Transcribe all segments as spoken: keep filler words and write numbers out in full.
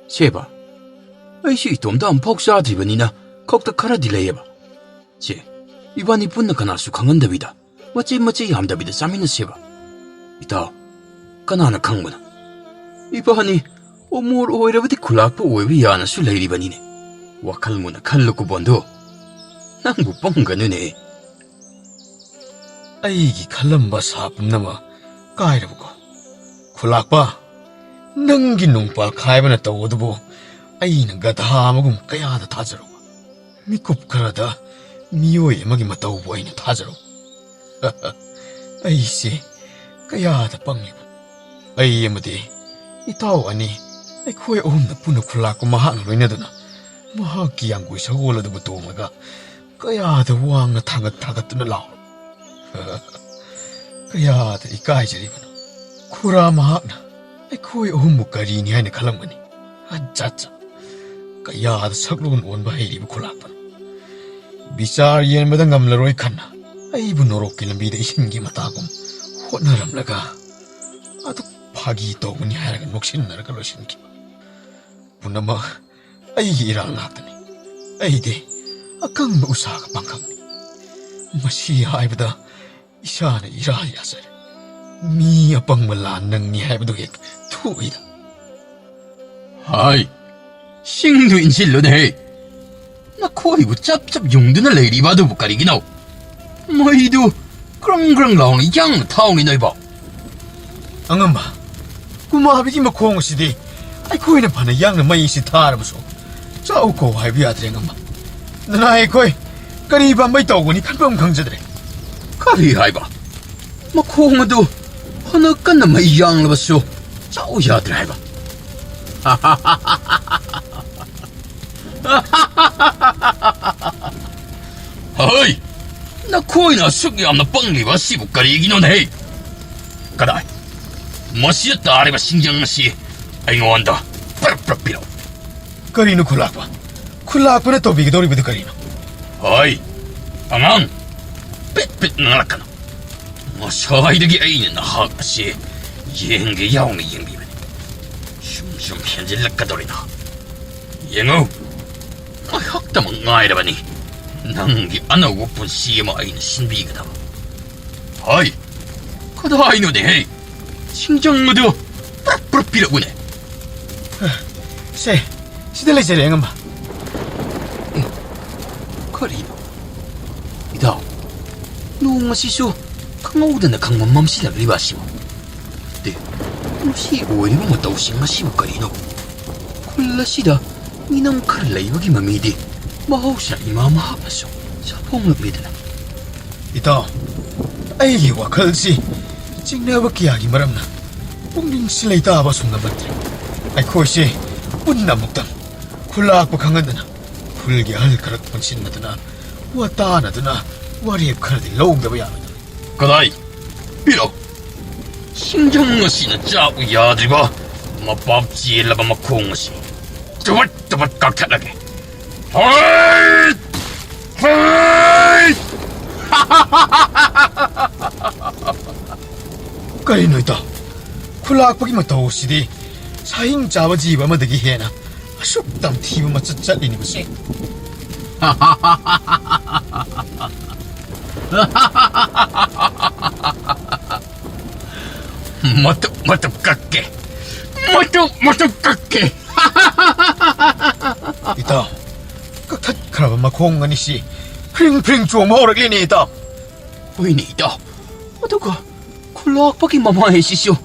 ꯁꯦꯕ, ꯑꯩꯁꯨ ꯏꯇꯣꯝꯇ ꯑꯃꯨꯛꯐꯥꯎ ꯆꯥꯗ꯭ꯔꯤꯕꯅꯤꯅ ꯈꯧꯇ ꯈꯔꯗꯤ ꯂꯩꯌꯦꯕ꯫ ꯁꯦ, ꯏꯕꯥꯅꯤ ꯄꯨꯟꯅ ꯀꯅꯥꯁꯨ ꯈꯪꯍꯟꯗꯕꯤꯗ, ꯃꯆꯦꯠ ꯃꯆꯦꯠ ꯌꯥꯝꯗꯕꯤꯗ ꯆꯥꯃꯤꯟꯅꯁꯦꯕ꯫ ꯏꯇꯥꯎ, ꯀꯅꯥꯅ ꯈꯪꯕꯅꯣ? ꯏꯕꯥꯅꯤ ꯑꯃꯣꯔ ꯑꯣꯏꯔꯕꯗꯤ ꯈꯨꯂꯥꯛꯄ ꯑꯣꯏꯕ ꯌꯥꯅꯁꯨ ꯂꯩꯔꯤꯕꯅꯤꯅꯦ꯫ ꯋꯥꯈꯜ ꯃꯨꯟꯅ ꯈꯜꯂꯨꯀꯣ ꯕꯣꯟꯗꯨ꯫ ꯅꯪꯕꯨ ꯄꯪꯒꯅꯨꯅꯦ꯫ ꯑꯩꯒꯤ ꯈꯜꯂꯝꯕ ꯑꯁꯥ ꯄꯨꯝꯅꯃꯛ ꯀꯥꯏꯔꯕꯀꯣ? ꯈꯨꯂꯥꯛꯄ, ꯅꯪꯒꯤ ꯅꯨꯡꯄꯥꯜ ꯈꯥꯏꯕꯅ ꯇꯧꯕꯗꯨꯕꯨ ꯑꯩꯅ ꯒꯙꯥ ꯑꯃꯒꯨꯝ ꯀꯌꯥꯗ ꯊꯥꯖꯔꯨꯕ? ꯃꯤꯀꯨꯞ ꯈꯔꯗ ꯃꯤꯑꯣꯏ ꯑꯃꯒꯤ ꯃꯇꯧꯕꯨ ꯑꯩꯅ ꯊꯥꯖꯔꯨ? ꯑꯩꯁꯦ ꯀꯌꯥꯗ ꯄꯪꯂꯤꯕ꯫ ꯑꯩ ꯑꯃꯗꯤ ꯏꯇꯥꯎ ꯑꯅꯤ, ꯑꯩꯈꯣꯏ ꯑꯍꯨꯝꯅ ꯄꯨꯟꯅ ꯈꯨꯂꯥꯛꯄ ꯃꯍꯥꯛꯅ ꯂꯣꯏꯅꯗꯨꯅ ꯃꯍꯥꯛꯀꯤ ꯌꯥꯡꯒꯣꯏ ꯁꯒꯣꯜ ꯑꯗꯨꯕꯨ ꯇꯣꯡꯂꯒ ꯀꯌꯥꯗ ꯋꯥꯡꯅ ꯊꯥꯡꯒꯠ ꯊꯥꯡꯒꯠꯇꯨꯅ ꯂꯥꯎꯔꯕ꯫ ꯀꯌꯥꯗ ꯏꯀꯥꯏꯖꯔꯤꯕꯅꯣ꯫ ꯈꯨꯔꯥ ꯃꯍꯥꯛꯅ ꯑꯩꯈꯣꯏ ꯑꯍꯨꯝꯕꯨ ꯀꯔꯤꯅꯤ ꯍꯥꯏꯅ ꯈꯜꯂꯝꯒꯅꯤ? ꯑꯠꯆꯥ, ꯑꯠꯆꯥ꯫ ꯀꯌꯥꯗ ꯁꯛꯂꯣꯟ ꯑꯣꯟꯕ ꯍꯩꯔꯤꯕ ꯈꯨꯂꯥꯛꯄꯅꯣ꯫ ꯕꯤꯆꯥꯔ ꯌꯦꯟꯕꯗ ꯉꯝꯂꯔꯣꯏ ꯈꯟꯅ ꯑꯩꯕꯨ ꯅꯣꯔꯣꯛꯀꯤ ꯂꯝꯕꯤꯗ ꯏꯁꯤꯡꯒꯤ ꯃꯇꯥꯒꯨꯝ ꯍꯣꯠꯅꯔꯝꯂꯒ ꯑꯗꯨ ꯐꯥꯒꯤ ꯇꯧꯕꯅꯤ ꯍꯥꯏꯔꯒ ꯅꯣꯛꯁꯤꯟꯅꯔꯒ ꯂꯣꯏꯁꯤꯟꯈꯤꯕ꯫ ꯄꯨꯝꯅꯃꯛ ꯑꯩꯒꯤ ꯏꯔꯥꯜ ꯉꯥꯛꯇꯅꯤ꯫ ꯑꯩꯗꯤ ꯑꯀꯪꯕ ꯎꯁꯥꯒ ꯄꯥꯡꯈꯪꯅꯤ꯫ ꯃꯁꯤ ꯍꯥꯏꯕꯗ ꯏꯁꯥꯅ ꯏꯔꯥꯜ ꯌꯥꯖꯔꯦ꯫ ꯃꯤ ꯑꯄꯪꯕ ꯂꯥꯟ ꯅꯪꯉꯤ ꯍꯥꯏꯕꯗꯨ ꯍꯦꯛ ꯊꯣꯛꯏꯗ꯫ ꯍꯥꯏ, ꯁꯤꯡꯗꯨ ꯏꯟꯁꯤꯜꯂꯨꯅꯦꯍꯦ꯫ ꯅꯈꯣꯏꯕꯨ ꯆꯞ ꯆꯞ ꯌꯨꯡꯗꯨꯅ ꯂꯩꯔꯤꯕ ꯑꯗꯨꯕꯨ ꯀꯔꯤꯒꯤꯅꯣ? ꯃꯩꯗꯨ ꯒ꯭ꯔꯪ ꯒ꯭ꯔꯪ ꯂꯥꯎꯅ ꯌꯥꯡꯅ ꯊꯥꯎꯅꯤ ꯅꯣꯏꯕꯣ꯫ ꯑꯉꯝꯕ, ꯀꯨꯃꯥꯕꯤꯒꯤ ꯃꯈꯣꯡ ꯑꯁꯤꯗꯤ ꯑꯩꯈꯣꯏꯅ ꯐꯅ ꯌꯥꯡꯅ ꯃꯩ ꯑꯁꯤ ꯊꯥꯔꯕꯁꯨ ꯆꯥꯎ ꯀꯧ ꯍꯥꯏꯕ ꯌꯥꯗ꯭ꯔꯦ, ꯑꯉꯝꯕ꯫ ꯅꯅꯥꯏ ꯑꯩꯈꯣꯏ ꯀꯔꯤ ꯄꯥꯝꯕꯩ ꯇꯧꯒꯅꯤ ꯈꯟꯐꯝ ꯈꯪꯖꯗ꯭ꯔꯦ꯫ ꯀꯔꯤ ꯍꯥꯏꯕ? ꯃꯈꯣꯡ ꯑꯗꯨ ꯐꯅ ꯀꯟꯅ ꯃꯩ ꯌꯥꯡꯂꯕꯁꯨ ꯆꯥꯎ ꯌꯥꯗ꯭ꯔꯦ ꯍꯥꯏꯕ? ꯍꯩ! ꯅꯈꯣꯏꯅ ꯑꯁꯨꯛ ꯌꯥꯝꯅ ꯄꯪꯂꯤꯕ ꯑꯁꯤꯕꯨ ꯀꯔꯤꯒꯤꯅꯣꯅꯦ? ꯀꯗꯥꯏ? ꯃꯁꯤꯗ ꯇꯥꯔꯤꯕ ꯁꯤꯡꯖꯪ ꯑꯁꯤ ꯑꯩꯉꯣꯟꯗ ꯄꯔꯞ ꯄꯔꯞ ꯄꯤꯔꯛꯎ꯫ ꯀꯔꯤꯅꯣ ꯈꯨꯂꯥꯛꯄ? ꯈꯨꯂꯥꯛꯄꯅ ꯇꯧꯕꯤꯒꯗꯧꯔꯤꯕꯗꯨ ꯀꯔꯤꯅꯣ? ꯍꯣꯏ, ꯑꯉꯥꯡ, ꯄꯤꯠ ꯄꯤꯠ ꯉꯥꯡꯂꯛꯀꯅꯨ꯫ ꯉꯁꯥꯏꯗꯒꯤ ꯑꯩꯅ ꯅꯍꯥꯛ ꯑꯁꯤ ꯌꯦꯡꯒꯦ ꯌꯥꯎꯅ ꯌꯦꯡꯕꯤꯕꯅꯤ꯫ ꯁꯨꯝ ꯁꯨꯝ ꯍꯦꯟꯖꯤꯜꯂꯛꯀꯗꯧꯔꯤꯅ꯫ ꯌꯦꯡꯉꯨ, ꯉꯥꯏꯍꯥꯛꯇꯃꯛ ꯉꯥꯏꯔꯕꯅꯤ ꯅꯪꯒꯤ ꯑꯅꯧꯕ ꯄꯨꯟꯁꯤ ꯑꯃ ꯑꯩꯅ ꯁꯤꯟꯕꯤꯒꯗꯕ꯫ ꯍꯣꯏ, ꯀꯗꯥꯏꯅꯣꯅꯦꯍꯦ? ꯁꯤꯡꯖꯪ ꯑꯗꯨ ꯄ꯭ꯔꯞ ꯄ꯭ꯔꯞ ꯄꯤꯔꯛꯎꯅꯦ꯫ ꯁꯦ, ꯁꯤꯗ ꯂꯩꯖꯔꯦ, ꯑꯉꯝꯕ꯫ ꯑꯦ, ꯀꯔꯤꯅꯣ? ꯏꯇꯥꯎ, ꯅꯣꯡ ꯑꯁꯤꯁꯨ ꯈꯪꯍꯧꯗꯅ ꯈꯪꯃꯝ ꯃꯝꯁꯤꯜꯂꯛꯂꯤꯕ ꯑꯁꯤꯕꯨ? ꯑꯦ, ꯃꯁꯤ ꯑꯣꯏꯔꯤꯕ ꯃꯇꯧꯁꯤꯡ ꯑꯁꯤꯕꯨ ꯀꯔꯤꯅꯣ? ꯈꯨꯜ ꯑꯁꯤꯗ ꯃꯤꯅꯝ ꯈꯔ ꯂꯩꯕꯒꯤ ꯃꯃꯤꯗꯤ ꯃꯍꯧꯁꯥ ꯏꯃꯥ ꯃꯍꯥꯛꯅꯁꯨ ꯁꯥꯐꯣꯡꯂꯛꯂꯤꯗꯅ꯫ ꯏꯇꯥꯎ, ꯑꯩꯒꯤ ꯋꯥꯈꯜꯁꯤ ꯆꯤꯡꯅꯕ ꯀꯌꯥꯒꯤ ꯃꯔꯝꯅ ꯄꯨꯛꯅꯤꯡꯁꯤ ꯂꯩꯇꯥꯕ ꯑꯁꯨꯝꯅ ꯃꯟꯗ꯭ꯔꯦ꯫ ꯑꯩꯈꯣꯏꯁꯦ ꯄꯨꯟꯅ ꯑꯃꯨꯛꯇꯪ ꯈꯨꯜꯂꯥꯛꯄ ꯈꯪꯍꯟꯗꯅ ꯈꯨꯜꯒꯤ ꯑꯍꯜ ꯈꯔ ꯄꯨꯟꯁꯤꯟꯅꯗꯨꯅ ꯋꯥ ꯇꯥꯅꯗꯨꯅ ꯋꯥꯔꯦꯞ ꯈꯔꯗꯤ ꯂꯧꯗꯕ ꯌꯥꯔꯣꯏꯗ꯭ꯔꯥ? ꯀꯗꯥꯏ? ꯄꯤꯔꯛꯎ꯫ ꯁꯤꯡꯖꯪ ꯑꯁꯤꯅ ꯆꯥꯕ ꯌꯥꯗ꯭ꯔꯤꯕ ꯃꯄꯥꯞ ꯆꯦꯜꯂꯕ ꯃꯈꯣꯡ ꯑꯁꯤ ꯇꯨꯕꯠ ꯇꯨꯕꯠ ꯀꯛꯊꯠꯂꯒꯦ꯫ ꯍꯣꯏ! ꯍꯣꯏ! ꯀꯔꯤꯅꯣ ꯏꯇꯥꯎ? ꯈꯨꯂꯥꯛꯄꯒꯤ ꯃꯇꯧ ꯑꯁꯤꯗꯤ ꯁꯥꯍꯤꯡ ꯆꯥꯕ ꯖꯤꯕ ꯑꯃꯗꯒꯤ ꯍꯦꯟꯅ ꯑꯁꯨꯛ ꯇꯝꯊꯤꯕ ꯃꯆꯠ ꯆꯠꯂꯤꯅꯤ ꯃꯁꯤ꯫ ꯃꯇꯨꯞ ꯃꯇꯨꯞ ꯀꯛꯀꯦ꯫ ꯃꯇꯨꯞ ꯃꯇꯨꯞ ꯀꯛꯀꯦ꯫ ꯏꯇꯥꯎ, ꯀꯛꯊꯠꯈ꯭ꯔꯕ ꯃꯈꯣꯡ ꯑꯅꯤꯁꯤ ꯐ꯭ꯔꯤꯡ ꯐ꯭ꯔꯤꯡ ꯆꯣꯡꯕ ꯍꯧꯔꯛꯂꯦꯅꯦ, ꯏꯇꯥꯎ꯫ ꯍꯣꯏꯅꯦ, ꯏꯇꯥꯎ꯫ ꯑꯗꯨꯒ ꯈꯨꯂꯥꯛꯄꯒꯤ ꯃꯃꯥꯏ ꯑꯁꯤꯁꯨ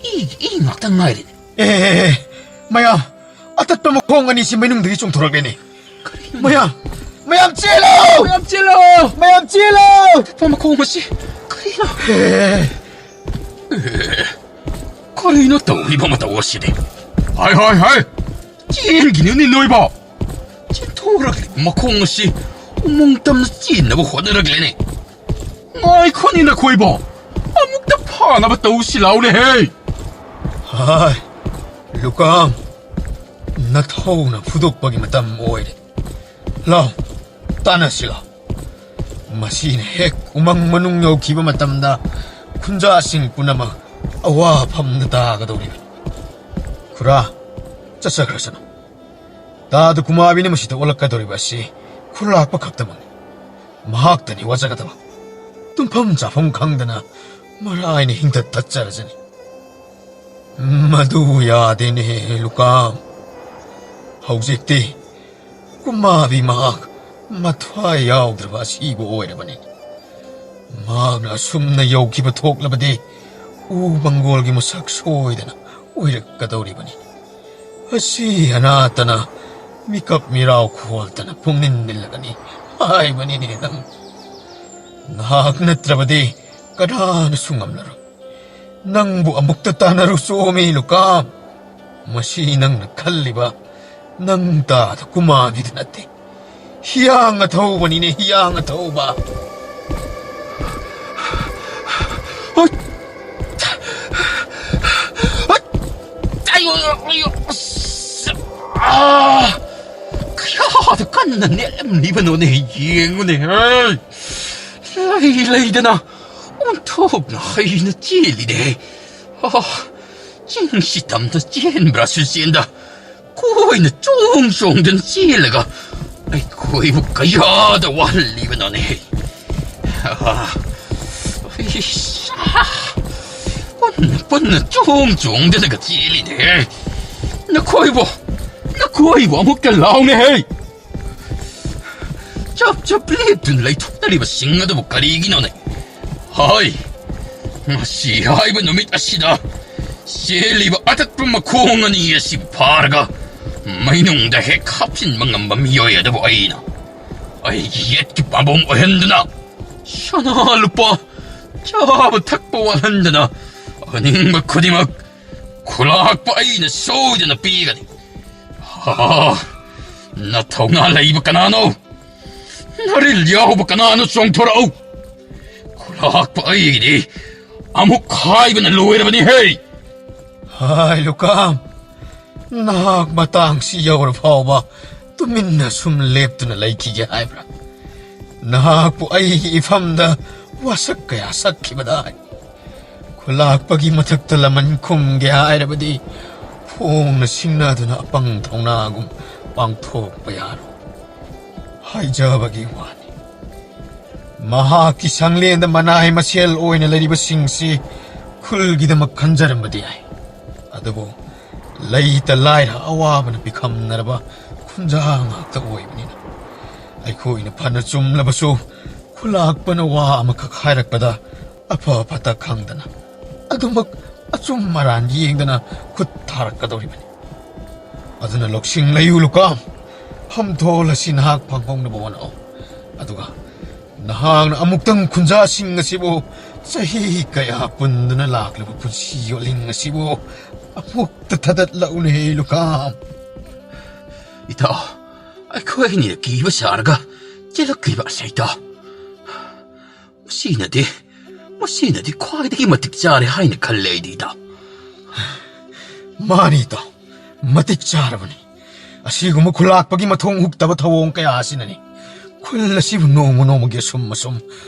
ꯏ, ꯏ ꯉꯥꯛꯇ ꯉꯥꯏꯔꯦꯅꯦ꯫ ꯑꯦ, ꯑꯦ, ꯑꯦ, ꯃꯌꯥꯝ, ꯑꯇꯠꯄ ꯃꯈꯣꯡ ꯑꯅꯤꯁꯤ ꯃꯅꯨꯡꯗꯒꯤ ꯆꯣꯡꯊꯣꯔꯛꯂꯦꯅꯦ꯫ ꯀꯔꯤꯅꯣ? ꯃꯌꯥꯝ, ꯃꯌꯥꯝ ꯆꯦꯜꯂꯣ! ꯃꯌꯥꯝ ꯆꯦꯜꯂꯣ! ꯃꯌꯥꯝ ꯆꯦꯜꯂꯣ! ꯑꯇꯠꯄ ꯃꯈꯣꯡ ꯑꯁꯤ ꯀꯔꯤꯅꯣ? ꯑꯦ, ꯑꯦ, ꯀꯔꯤꯅꯣ ꯇꯧꯔꯤꯕ ꯃꯇꯧ ꯑꯁꯤꯗꯤ? ꯍꯥꯏ, ꯍꯥꯏ, ꯍꯥꯏ! ꯆꯦꯟꯒꯤꯅꯨꯅꯦ ꯅꯣꯏꯕꯣ! ꯆꯦꯟꯊꯣꯔꯛꯂꯤꯕ ꯃꯈꯣꯡ ꯑꯁꯤ ꯎꯃꯪ ꯇꯝꯅ ꯆꯦꯟꯅꯕ ꯍꯣꯠꯅꯔꯛꯂꯦꯅꯦ꯫ ꯉꯥꯏꯈꯣꯅꯦ ꯅꯈꯣꯏꯕꯣ! ꯑꯃꯨꯛꯇ ꯐꯥꯅꯕ ꯇꯧꯁꯤ ꯂꯥꯎꯅꯦꯍꯦ! ꯍꯥꯏ, ꯂꯨꯀꯥꯝ, ꯅꯊꯧꯅ ꯐꯨꯗꯣꯛꯄꯒꯤ ꯃꯇꯝ ꯑꯣꯏꯔꯦ꯫ ꯂꯥꯎ, ꯇꯥꯟꯅꯁꯤ ꯂꯥꯎ꯫ ꯃꯁꯤꯅ ꯍꯦꯛ ꯎꯃꯪ ꯃꯅꯨꯡ ꯌꯧꯈꯤꯕ ꯃꯇꯝꯗ ꯈꯨꯟꯖꯥꯁꯤꯡ ꯄꯨꯝꯅꯃꯛ ꯑꯋꯥꯐꯝꯗ ꯇꯥꯒꯗꯧꯔꯤꯕꯅꯤ꯫ ꯈꯨꯔꯥ, ꯆꯠꯆꯈ꯭ꯔꯁꯅꯨ꯫ ꯇꯥꯗ ꯀꯨꯃꯥꯕꯤꯅ ꯃꯁꯤꯗ ꯑꯣꯜꯂꯛꯀꯗꯧꯔꯤꯕ ꯑꯁꯤ ꯈꯨꯂꯥꯛꯄ ꯈꯛꯇꯃꯛꯅꯤ꯫ ꯃꯍꯥꯛꯇꯅꯤ ꯋꯥꯖꯒꯗꯕ꯫ ꯇꯨꯝꯐꯝ ꯆꯥꯐꯝ ꯈꯪꯗꯅ ꯃꯔꯥꯏꯅ ꯍꯤꯡꯊ ꯇꯠꯆꯔꯁꯅꯤ꯫ ꯃꯗꯨ ꯌꯥꯗꯦꯅꯦ, ꯂꯨꯀꯥꯝ꯫ ꯍꯧꯖꯤꯛꯇꯤ ꯀꯨꯃꯥꯕꯤ ꯃꯍꯥꯛ ꯃꯊ꯭ꯋꯥꯏ ꯌꯥꯎꯗ꯭ꯔꯕ ꯑꯁꯤꯕ ꯑꯣꯏꯔꯕꯅꯤ꯫ ꯃꯍꯥꯛꯅ ꯑꯁꯨꯝꯅ ꯌꯧꯈꯤꯕ ꯊꯣꯛꯂꯕꯗꯤ ꯎ ꯃꯪꯒꯣꯜꯒꯤ ꯃꯁꯛ ꯁꯣꯏꯗꯅ ꯑꯣꯏꯔꯛꯀꯗꯧꯔꯤꯕꯅꯤ꯫ ꯑꯁꯤ ꯑꯅꯥꯠꯇꯅ ꯃꯤꯀꯞ ꯃꯤꯔꯥꯎ ꯈꯣꯜꯇꯅ ꯄꯨꯡꯅꯤꯟ ꯅꯤꯜꯂꯒꯅꯤ ꯍꯥꯏꯕꯅꯤꯅꯦ ꯅꯪ꯫ ꯅꯍꯥꯛ ꯅꯠꯇ꯭ꯔꯕꯗꯤ ꯀꯅꯥꯅꯁꯨ ꯉꯝꯂꯔꯣꯏ꯫ ꯅꯪꯕꯨ ꯑꯃꯨꯛꯇ ꯇꯥꯟꯅꯔꯨ ꯆꯣꯃꯤ ꯂꯨꯀꯥꯝ꯫ ꯃꯁꯤ ꯅꯪꯅ ꯈꯜꯂꯤꯕ ꯅꯪ ꯇꯥꯗ ꯀꯨꯃꯥꯕꯤꯗꯨ ꯅꯠꯇꯦ꯫ ꯍꯤꯌꯥꯡ ꯑꯊꯧꯕꯅꯤꯅꯦ, ꯍꯤꯌꯥꯡ ꯑꯊꯧꯕ꯫ ꯍꯣꯏ꯫ ꯍꯣꯏ꯫ ꯑꯌꯣ, ꯑꯌꯣ, ꯑꯁ꯫ ꯑꯥ! ꯀꯌꯥꯗ ꯀꯟꯅ ꯅꯦꯠꯂꯝꯂꯤꯕꯅꯣꯅꯦ, ꯌꯦꯡꯉꯨꯅꯦ꯫ ꯍꯩ! ꯂꯩ ꯂꯩꯗꯅ ꯑꯣꯟꯊꯣꯛꯅ ꯍꯩꯅ ꯆꯦꯜꯂꯤꯅꯦ꯫ ꯑꯥ! ꯆꯤꯡꯁꯤ ꯇꯝꯗ ꯆꯦꯟꯕ꯭ꯔꯥꯁꯨ ꯆꯦꯟꯗ, ꯀꯣꯏꯅ ꯆꯣꯡ ꯆꯣꯡꯗꯨꯅ ꯆꯦꯜꯂꯒ ꯑꯩꯈꯣꯏꯕꯨ ꯀꯌꯥꯗ ꯋꯥꯍꯜꯂꯤꯕꯅꯣꯅꯦ꯫ ꯑꯥ, ꯏꯁ, ꯑꯥ, ꯄꯨꯟꯅ ꯄꯨꯟꯅ ꯆꯣꯡ ꯆꯣꯡꯗꯅꯒ ꯆꯦꯜꯂꯤꯅꯦ꯫ ꯅꯈꯣꯏꯕꯨ, ꯅꯈꯣꯏꯕꯨ ꯑꯃꯨꯛꯇ ꯂꯥꯎꯅꯦꯍꯦ꯫ ꯆꯞ ꯆꯞ ꯂꯦꯞꯇꯨꯅ ꯂꯩꯊꯣꯛꯅꯔꯤꯕꯁꯤꯡ ꯑꯗꯨꯕꯨ ꯀꯔꯤꯒꯤꯅꯣꯅꯦ? ꯍꯣꯏ, ꯉꯁꯤ ꯍꯥꯏꯕ ꯅꯨꯃꯤꯠ ꯑꯁꯤꯗ ꯆꯦꯜꯂꯤꯕ ꯑꯇꯠꯄ ꯃꯈꯣꯡ ꯑꯅꯤ ꯑꯁꯤ ꯐꯥꯔꯒ ꯃꯩꯅꯨꯡꯗ ꯍꯦꯛ ꯍꯥꯞꯆꯤꯟꯕ ꯉꯝꯕ ꯃꯤꯑꯣꯏ ꯑꯗꯨꯕꯨ ꯑꯩꯅ ꯑꯩꯒꯤ ꯌꯦꯠꯀꯤ ꯄꯥꯝꯕꯣꯝ ꯑꯣꯏꯍꯟꯗꯨꯅ, ꯁꯅꯥ ꯂꯨꯄꯥ ꯆꯥꯕ ꯊꯛꯄ ꯋꯥꯠꯍꯟꯗꯅ, ꯑꯅꯤꯡꯕ ꯈꯨꯗꯤꯡꯃꯛ ꯈꯨꯂꯥꯛꯄ ꯑꯩꯅ ꯁꯣꯏꯗꯅ ꯄꯤꯒꯅꯤ꯫ ꯍꯥ, ꯅꯊꯧꯅꯥ ꯂꯩꯕ ꯀꯅꯥꯅꯣ? ꯅꯔꯤꯜ ꯌꯥꯎꯕ ꯀꯅꯥꯅꯣ? ꯆꯣꯡꯊꯣꯔꯛꯎ꯫ ꯈꯨꯂꯥꯛꯄ ꯑꯩꯗꯤ ꯑꯃꯨꯛ ꯍꯥꯏꯕꯅ ꯂꯣꯏꯔꯕꯅꯤ ꯍꯦ꯫ ꯍꯥꯏ ꯂꯨꯀꯥꯝ, ꯅꯍꯥꯛ ꯃꯇꯥꯡꯁꯤ ꯌꯧꯔ ꯐꯥꯎꯕ ꯇꯨꯃꯤꯟꯅ ꯁꯨꯝ ꯂꯦꯞꯇꯨꯅ ꯂꯩꯈꯤꯒꯦ ꯍꯥꯏꯕ꯭ꯔꯥ? ꯅꯍꯥꯛꯄꯨ ꯑꯩꯒꯤ ꯏꯐꯝꯗ ꯋꯥꯁꯛ ꯀꯌꯥ ꯁꯛꯈꯤꯕꯗꯥꯏ? ꯈꯨꯂꯥꯛꯄꯒꯤ ꯃꯊꯛꯇ ꯂꯃꯟ ꯈꯨꯝꯒꯦ ꯍꯥꯏꯔꯕꯗꯤ ꯐꯣꯡꯅ ꯁꯤꯡꯅꯗꯨꯅ ꯑꯄꯪ ꯊꯧꯅꯥꯒꯨꯝ ꯄꯥꯡꯊꯣꯛꯄ ꯌꯥꯔꯣꯏ꯫ ꯍꯥꯏꯖꯕꯒꯤ ꯋꯥꯅꯤ, ꯃꯍꯥꯛꯀꯤ ꯁꯪꯂꯦꯟꯗ ꯃꯅꯥꯏ ꯃꯁꯦꯜ ꯑꯣꯏꯅ ꯂꯩꯔꯤꯕꯁꯤꯡꯁꯤ ꯈꯨꯜꯒꯤꯗꯃꯛ ꯈꯟꯖꯔꯝꯕꯗꯤ ꯌꯥꯏ꯫ ꯑꯗꯨꯕꯨ ꯂꯩꯇ ꯂꯥꯏꯔ ꯑꯋꯥꯕꯅ ꯄꯤꯈꯝꯅꯔꯕ ꯈꯨꯟꯖꯥ ꯉꯥꯛꯇ ꯑꯣꯏꯕꯅꯤꯅ, ꯑꯩꯈꯣꯏꯅ ꯐꯅ ꯆꯨꯝꯂꯕꯁꯨ, ꯈꯨꯂꯥꯛꯄꯅ ꯋꯥ ꯑꯃꯈꯛ ꯍꯥꯏꯔꯛꯄꯗ ꯑꯐ ꯐꯠꯇ ꯈꯪꯗꯅ, ꯑꯗꯨꯃꯛ ꯑꯆꯨꯝ ꯑꯔꯥꯟ ꯌꯦꯡꯗꯅ ꯈꯨꯠ ꯊꯥꯔꯛꯀꯗꯧꯔꯤꯕꯅꯤ꯫ ꯑꯗꯨꯅ ꯂꯧꯁꯤꯡ ꯂꯩꯌꯨ ꯂꯨꯀꯥꯝ, ꯐꯝꯊꯣꯜ ꯑꯁꯤ ꯅꯍꯥꯛ ꯐꯪꯍꯧꯅꯕ ꯍꯣꯠꯅꯧ꯫ ꯑꯗꯨꯒ ꯅꯍꯥꯛꯅ ꯑꯃꯨꯛꯇꯪ ꯈꯨꯟꯖꯥꯁꯤꯡ ꯑꯁꯤꯕꯨ ꯆꯍꯤ ꯀꯌꯥ ꯄꯨꯟꯗꯨꯅ ꯂꯥꯛꯂꯕ ꯄꯨꯟꯁꯤ ꯌꯣꯠꯂꯤꯡ ꯑꯁꯤꯕꯨ ꯑꯃꯨꯛꯇ ꯊꯥꯗꯠꯂꯛꯎꯅꯦ ꯂꯨꯀꯥꯝ꯫ ꯏꯇꯥꯎ, ꯑꯩꯈꯣꯏ ꯑꯅꯤꯅ ꯀꯤꯕ ꯁꯥꯔꯒ ꯆꯦꯜꯂꯛꯂꯤꯕ ꯑꯁꯦ ꯏꯇꯥꯎ꯫ ꯃꯁꯤꯅꯗꯤ, ꯃꯁꯤꯅꯗꯤ ꯈ꯭ꯋꯥꯏꯗꯒꯤ ꯃꯇꯤꯛ ꯆꯥꯔꯦ ꯍꯥꯏꯅ ꯈꯜꯂꯦ ꯑꯩꯗꯤ ꯏꯇꯥꯎ꯫ ꯃꯥꯅꯤ ꯏꯇꯥꯎ, ꯃꯇꯤꯛ ꯆꯥꯔꯕꯅꯤ꯫ ꯑꯁꯤꯒꯨꯝꯕ ꯈꯨꯂꯥꯛꯄꯒꯤ ꯃꯊꯣꯡ ꯍꯨꯛꯇꯕ ꯊꯧꯑꯣꯡ ꯀꯌꯥ ꯑꯁꯤꯅꯅꯤ ꯈꯨꯜ ꯑꯁꯤꯕꯨ ꯅꯣꯡꯃ ꯅꯣꯡꯃꯒꯤ ꯑꯁꯨꯝ ꯑꯁꯨꯝ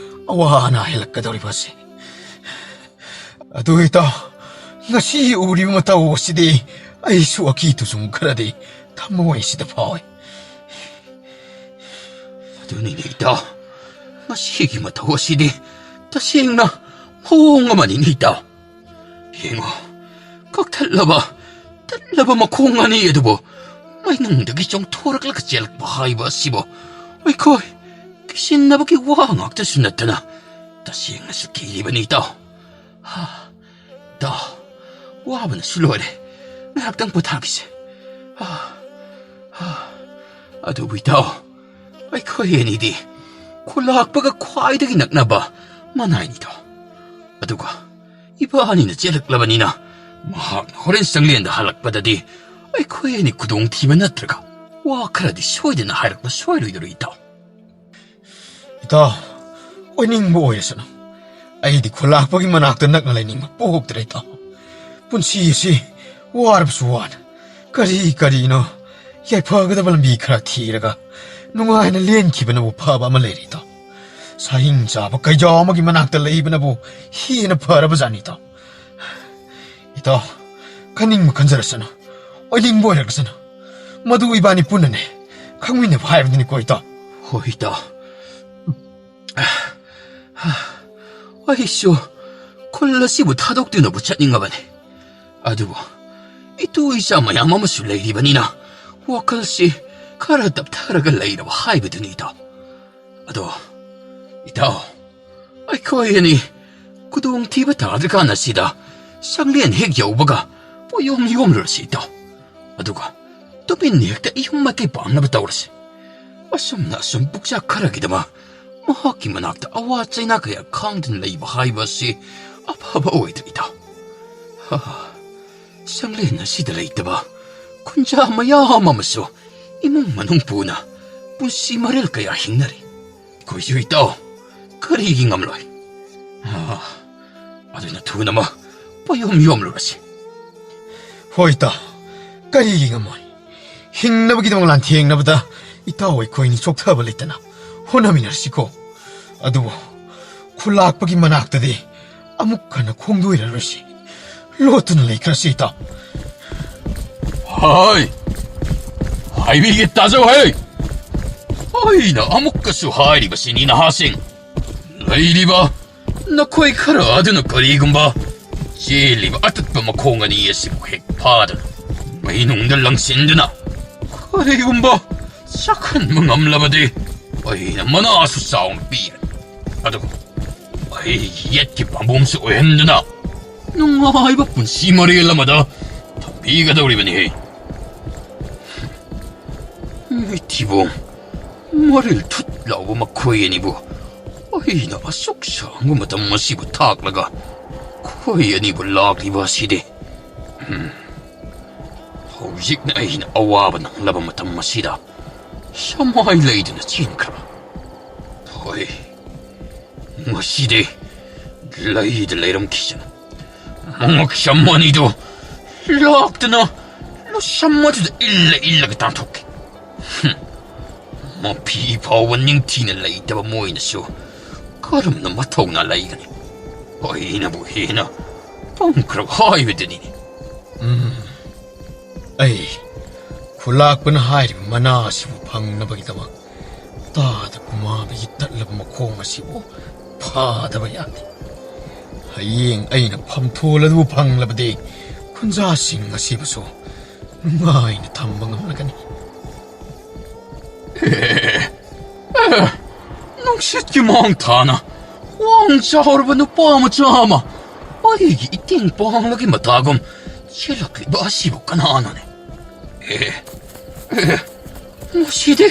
ꯑꯋꯥ ꯑꯅꯥ ꯍꯦꯜꯂꯛꯀꯗꯧꯔꯤꯕ ꯑꯁꯤ꯫ ꯑꯗꯨ ꯏꯇꯥꯎ, ꯉꯁꯤ ꯎꯔꯤꯕ ꯃꯇꯧ ꯑꯁꯤꯗꯤ ꯑꯩꯁꯨ ꯑꯀꯤ ꯇꯨꯖꯨꯡ ꯈꯔꯗꯤ ꯊꯃꯣꯏꯁꯤꯗ ꯐꯥꯎꯏ꯫ ꯑꯗꯨꯅꯤꯅꯦ ꯏꯇꯥꯎ, ꯃꯁꯤꯒꯤ ꯃꯇꯧ ꯑꯁꯤꯗꯤ ꯇꯁꯦꯡꯅ ꯃꯑꯣꯡ ꯑꯃꯅꯤꯅꯦ ꯏꯇꯥꯎ꯫ ꯌꯦꯡꯉꯣ, ꯀꯛꯊꯠꯂꯕ, ꯇꯠꯂꯕ ꯃꯈꯣꯡ ꯑꯅꯤ ꯑꯗꯨꯕꯨ ꯃꯩꯅꯨꯡꯗꯒꯤ ꯆꯣꯡꯊꯣꯔꯛꯂꯒ ꯆꯦꯜꯂꯛꯄ ꯍꯥꯏꯕ ꯑꯁꯤꯕꯨ ꯑꯩꯈꯣꯏ ꯀꯤꯁꯤꯟꯅꯕꯒꯤ ꯋꯥ ꯉꯥꯛꯇꯁꯨ ꯅꯠꯇꯅ ꯇꯁꯦꯡꯅꯁꯨ ꯀꯤꯔꯤꯕꯅꯤ ꯏꯇꯥꯎ꯫ ꯍꯥ, ꯏꯇꯥꯎ, ꯋꯥꯕꯅꯁꯨ ꯂꯣꯏꯔꯦ꯫ ꯉꯥꯏꯍꯥꯛꯇꯪ ꯄꯣꯊꯥꯈꯤꯁꯦ꯫ ꯍꯥ, ꯍꯥ꯫ ꯑꯗꯨꯕꯨ ꯏꯇꯥꯎ, ꯑꯩꯈꯣꯏ ꯑꯅꯤꯗꯤ ꯈꯨꯂꯥꯛꯄꯒ ꯈ꯭ꯋꯥꯏꯗꯒꯤ ꯅꯛꯅꯕ ꯃꯅꯥꯏꯅꯤꯗꯣ꯫ ꯑꯗꯨꯒ ꯏꯕꯥꯅꯤꯅ ꯆꯦꯜꯂꯛꯂꯕꯅꯤꯅ ꯃꯍꯥꯛꯅ ꯍꯣꯔꯦꯟ ꯆꯪꯂꯦꯟꯗ ꯍꯜꯂꯛꯄꯗꯗꯤ ꯑꯩꯈꯣꯏ ꯑꯅꯤ ꯈꯨꯗꯣꯡꯊꯤꯕ ꯅꯠꯇ꯭ꯔꯒ ꯋꯥ ꯈꯔꯗꯤ ꯁꯣꯏꯗꯅ ꯍꯥꯏꯔꯛꯄ ꯁꯣꯏꯔꯣꯏꯗꯔꯣ ꯏꯇꯥꯎ? ꯏꯇꯥꯎ, ꯑꯣꯏꯅꯤꯡꯕ ꯑꯣꯏꯔꯁꯅꯨ꯫ ꯑꯩꯗꯤ ꯈꯨꯂꯥꯛꯄꯒꯤ ꯃꯅꯥꯛꯇ ꯅꯛꯅ ꯂꯩꯅꯤꯡꯕ ꯄꯣꯛꯇ꯭ꯔꯦ ꯏꯇꯥꯎ꯫ ꯄꯨꯟꯁꯤ ꯑꯁꯤ ꯋꯥꯔꯕꯁꯨ ꯋꯥꯅ ꯀꯔꯤ ꯀꯔꯤꯅꯣ ꯌꯥꯏꯐꯒꯗꯕ ꯂꯝꯕꯤ ꯈꯔ ꯊꯤꯔꯒ ꯅꯨꯡꯉꯥꯏꯅ ꯂꯦꯟꯈꯤꯕꯅꯕꯨ ꯐꯕ ꯑꯃ ꯂꯩꯔꯦ ꯏꯇꯥꯎ꯫ ꯁꯥꯍꯤꯡ ꯆꯥꯕ ꯀꯩꯖꯥꯎ ꯑꯃꯒꯤ ꯃꯅꯥꯛꯇ ꯂꯩꯕꯅꯕꯨ ꯍꯦꯟꯅ ꯐꯔꯕꯖꯥꯠꯅꯤ ꯏꯇꯥꯎ꯫ ꯏꯇꯥꯎ, ꯈꯟꯅꯤꯡꯕ ꯈꯟꯖꯔꯁꯅꯨ, ꯑꯣꯏꯅꯤꯡꯕ ꯑꯣꯏꯔꯒꯁꯅꯨ, ꯃꯗꯨ ꯏꯕꯥꯅꯤ ꯄꯨꯟꯅꯅꯦ ꯈꯪꯃꯤꯟꯅꯕ ꯍꯥꯏꯕꯗꯨꯅꯤꯀꯣ, ꯏꯇꯥꯎ꯫ ꯍꯣꯏ, ꯏꯇꯥꯎ꯫ ꯑꯩꯁꯨ ꯈꯨꯜ ꯑꯁꯤꯕꯨ ꯊꯥꯗꯣꯛꯇꯨꯅꯕꯨ ꯆꯠꯅꯤꯡꯉꯕꯅꯤ꯫ ꯑꯗꯨꯕꯨ ꯏꯇꯨ ꯏꯆꯥ ꯃꯌꯥꯝ ꯑꯃꯁꯨ ꯂꯩꯔꯤꯕꯅꯤꯅ ꯋꯥꯈꯜꯁꯤ ꯈꯔ ꯇꯞꯊꯔꯒ ꯂꯩꯔꯕ ꯍꯥꯏꯕꯗꯨꯅꯤ, ꯏꯇꯥꯎ꯫ ꯑꯗꯣ, ꯏꯇꯥꯎ, ꯑꯩꯈꯣꯏ ꯑꯅꯤ ꯈꯨꯗꯣꯡꯊꯤꯕ ꯇꯥꯗ꯭ꯔꯤꯀꯥꯟ ꯑꯁꯤꯗ ꯆꯥꯛꯂꯦꯟ ꯍꯦꯛ ꯌꯧꯕꯒ ꯄꯣꯌꯣꯝ ꯌꯣꯝꯂꯨꯔꯁꯤ, ꯏꯇꯥꯎ꯫ ꯑꯗꯨꯒ ꯇꯨꯃꯤꯟꯅ ꯍꯦꯛꯇ ꯏꯌꯨꯝ ꯃꯀꯩ ꯄꯥꯡꯅꯕ ꯇꯧꯔꯁꯤ꯫ ꯑꯁꯨꯝꯅ ꯑꯁꯨꯝ ꯄꯨꯛꯆꯥꯛ ꯈꯔꯒꯤꯗꯃꯛ ꯃꯍꯥꯛꯀꯤ ꯃꯅꯥꯛꯇ ꯑꯋꯥ ꯆꯩꯅꯥ ꯀꯌꯥ ꯈꯥꯡꯗꯨꯅ ꯂꯩꯕ ꯍꯥꯏꯕ ꯑꯁꯤ ꯑꯐꯕ ꯑꯣꯏꯗ꯭ꯔꯦ, ꯏꯇꯥꯎ꯫ ꯍꯥ, ꯆꯥꯛꯂꯦꯟ ꯑꯁꯤꯗ ꯂꯩꯇꯕ ꯈꯨꯟꯖꯥ ꯃꯌꯥꯝ ꯑꯃꯁꯨ ꯏꯃꯨꯡ ꯃꯅꯨꯡ ꯄꯨꯅ ꯄꯨꯟꯁꯤ ꯃꯔꯦꯜ ꯀꯌꯥ ꯍꯤꯡꯅꯔꯤ꯫ ꯑꯩꯈꯣꯏꯁꯨ, ꯏꯇꯥꯎ, ꯀꯔꯤꯒꯤ ꯉꯝꯂꯣꯏ? ꯑꯥ, ꯑꯗꯨꯅ ꯊꯨꯅꯃꯛ ꯄꯣꯌꯣꯝ ꯌꯣꯝꯂꯨꯔꯁꯤ꯫ ꯍꯣꯏ, ꯏꯇꯥꯎ, ꯀꯔꯤꯒꯤ ꯉꯝꯃꯣꯏ? ꯍꯤꯡꯅꯕꯒꯤꯗꯃꯛ ꯂꯥꯟꯊꯦꯡꯅꯕꯗ ꯏꯇꯥꯎ ꯑꯩꯈꯣꯏꯅꯤ ꯆꯣꯛꯊꯕ ꯂꯩꯇꯅ ꯍꯣꯠꯅꯃꯤꯟꯅꯔꯁꯤꯀꯣ꯫ ꯑꯗꯨꯕꯨ ꯈꯨꯂꯥꯛꯄꯒꯤ ꯃꯅꯥꯛꯇꯗꯤ ꯑꯃꯨꯛ ꯍꯟꯅ ꯈꯣꯡꯗꯣꯏꯔꯔꯣꯏꯁꯤ꯫ ꯂꯣꯠꯇꯨꯅ ꯂꯩꯈ꯭ꯔꯁꯤ, ꯏꯇꯥꯎ꯫ ꯍꯥꯏ! ꯍꯥꯏꯕꯤꯒꯦ, ꯇꯥꯖꯧ ꯍꯦ! ꯑꯩꯅ ꯑꯃꯨꯛꯀꯁꯨ ꯍꯥꯏꯔꯤꯕꯁꯤꯅꯤ, ꯅꯍꯥꯁꯤꯡ꯫ ꯂꯩꯔꯤꯕ ꯅꯈꯣꯏ ꯈꯔ ꯑꯗꯨꯅ ꯀꯔꯤꯒꯨꯝꯕ ꯆꯦꯜꯂꯤꯕ ꯑꯇꯠꯄ ꯃꯈꯣꯡ ꯑꯅꯤ ꯑꯁꯤꯕꯨ ꯍꯦꯛ ꯐꯥꯗꯨꯅ ꯃꯩꯅꯨꯡꯗ ꯂꯪꯁꯤꯟꯗꯨꯅ ꯀꯔꯤꯒꯨꯝꯕ ꯆꯥꯛꯍꯟꯕ ꯉꯝꯂꯕꯗꯤ ꯑꯩꯅ ꯃꯅꯥꯁꯨ ꯆꯥꯎꯅ ꯄꯤꯔꯦ꯫ ꯑꯗꯨꯒ ꯑꯩꯒꯤ ꯌꯦꯠꯀꯤ ꯄꯥꯝꯕꯣꯝꯁꯨ ꯑꯣꯏꯍꯟꯗꯨꯅ ꯅꯨꯡꯉꯥꯏꯕ ꯄꯨꯟꯁꯤ ꯃꯔꯦꯜ ꯑꯃꯗ ꯊꯝꯕꯤꯒꯗꯧꯔꯤꯕꯅꯤꯍꯦ꯫ ꯃꯤꯊꯤꯕꯣꯡ, ꯃꯔꯤꯜ ꯊꯨꯠ ꯂꯥꯎꯕ ꯃꯈꯣꯏ ꯑꯅꯤꯕꯨ ꯑꯩꯅ ꯑꯁꯨꯛ ꯁꯥꯡꯕ ꯃꯇꯝ ꯑꯁꯤꯕꯨ ꯊꯥꯛꯂꯒ ꯃꯈꯣꯏ ꯑꯅꯤꯕꯨ ꯂꯥꯛꯂꯤꯕ ꯑꯁꯤꯗꯤ, ꯎꯝ, ꯍꯧꯖꯤꯛꯅ ꯑꯩꯅ ꯑꯋꯥꯕ ꯅꯪꯂꯕ ꯃꯇꯝ ꯑꯁꯤꯗ ꯁꯃꯥꯏ ꯂꯩꯗꯨꯅ ꯆꯦꯟꯈ꯭ꯔꯕ꯫ ꯍꯣꯏ, ꯉꯁꯤꯗꯤ ꯂꯩꯗ ꯂꯩꯔꯝꯈꯤꯁꯅꯨ꯫ ꯃꯉꯛꯁꯝ ꯑꯅꯤꯗꯨ ꯂꯥꯛꯇꯨꯅ ꯂꯨꯁꯝ ꯑꯗꯨꯗ ꯏꯜꯂ ꯏꯜꯂꯒ ꯇꯥꯟꯊꯣꯛꯈꯤ꯫ ꯍꯨꯝ꯫ ꯃꯐꯤ ꯐꯥꯎꯕ ꯅꯤꯡꯊꯤꯅ ꯂꯩꯇꯕ ꯃꯣꯏꯅꯁꯨ ꯀꯔꯝꯅ ꯃꯊꯧꯅꯥ ꯂꯩꯒꯅꯤ? ꯑꯩꯅꯕꯨ ꯍꯦꯟꯅ ꯄꯪꯈ꯭ꯔꯕ ꯍꯥꯏꯕꯗꯨꯅꯤꯅꯦ꯫ ꯑꯩ ꯈꯨꯂꯥꯛꯄꯅ ꯍꯥꯏꯔꯤꯕ ꯃꯅꯥ ꯑꯁꯤꯕꯨ ꯐꯪꯅꯕꯒꯤꯗꯃꯛ ꯇꯥꯗ ꯄꯨꯃꯥꯕꯒꯤ ꯇꯠꯂꯕ ꯃꯈꯣꯡ ꯑꯁꯤꯕꯨ ꯐꯥꯗꯕ ꯌꯥꯗꯦ꯫ ꯍꯌꯦꯡ ꯑꯩꯅ ꯐꯝꯊꯣꯜ ꯑꯗꯨ ꯐꯪꯂꯕꯗꯤ ꯈꯨꯟꯖꯥꯁꯤꯡ ꯑꯁꯤꯕꯨꯁꯨ ꯅꯨꯡꯉꯥꯏꯅ ꯊꯝꯕ ꯉꯝꯂꯒꯅꯤ꯫ ꯑꯦ, ꯑꯦ, ꯅꯨꯡꯁꯤꯠꯀꯤ ꯃꯥꯡ ꯊꯥꯅ ꯋꯥꯡ ꯆꯥꯎꯔꯕ ꯅꯨꯄꯥ ꯃꯆꯥ ꯑꯃ ꯑꯩꯒꯤ ꯏꯇꯤꯡ ꯄꯥꯡꯂꯒꯤ ꯃꯇꯥꯒꯨꯝ ꯆꯦꯜꯂꯛꯂꯤꯕ ꯑꯁꯤꯕꯨ ꯀꯅꯥꯅꯣꯅꯦ? ꯑꯦ, ꯑꯦ, ꯃꯁꯤꯗꯤ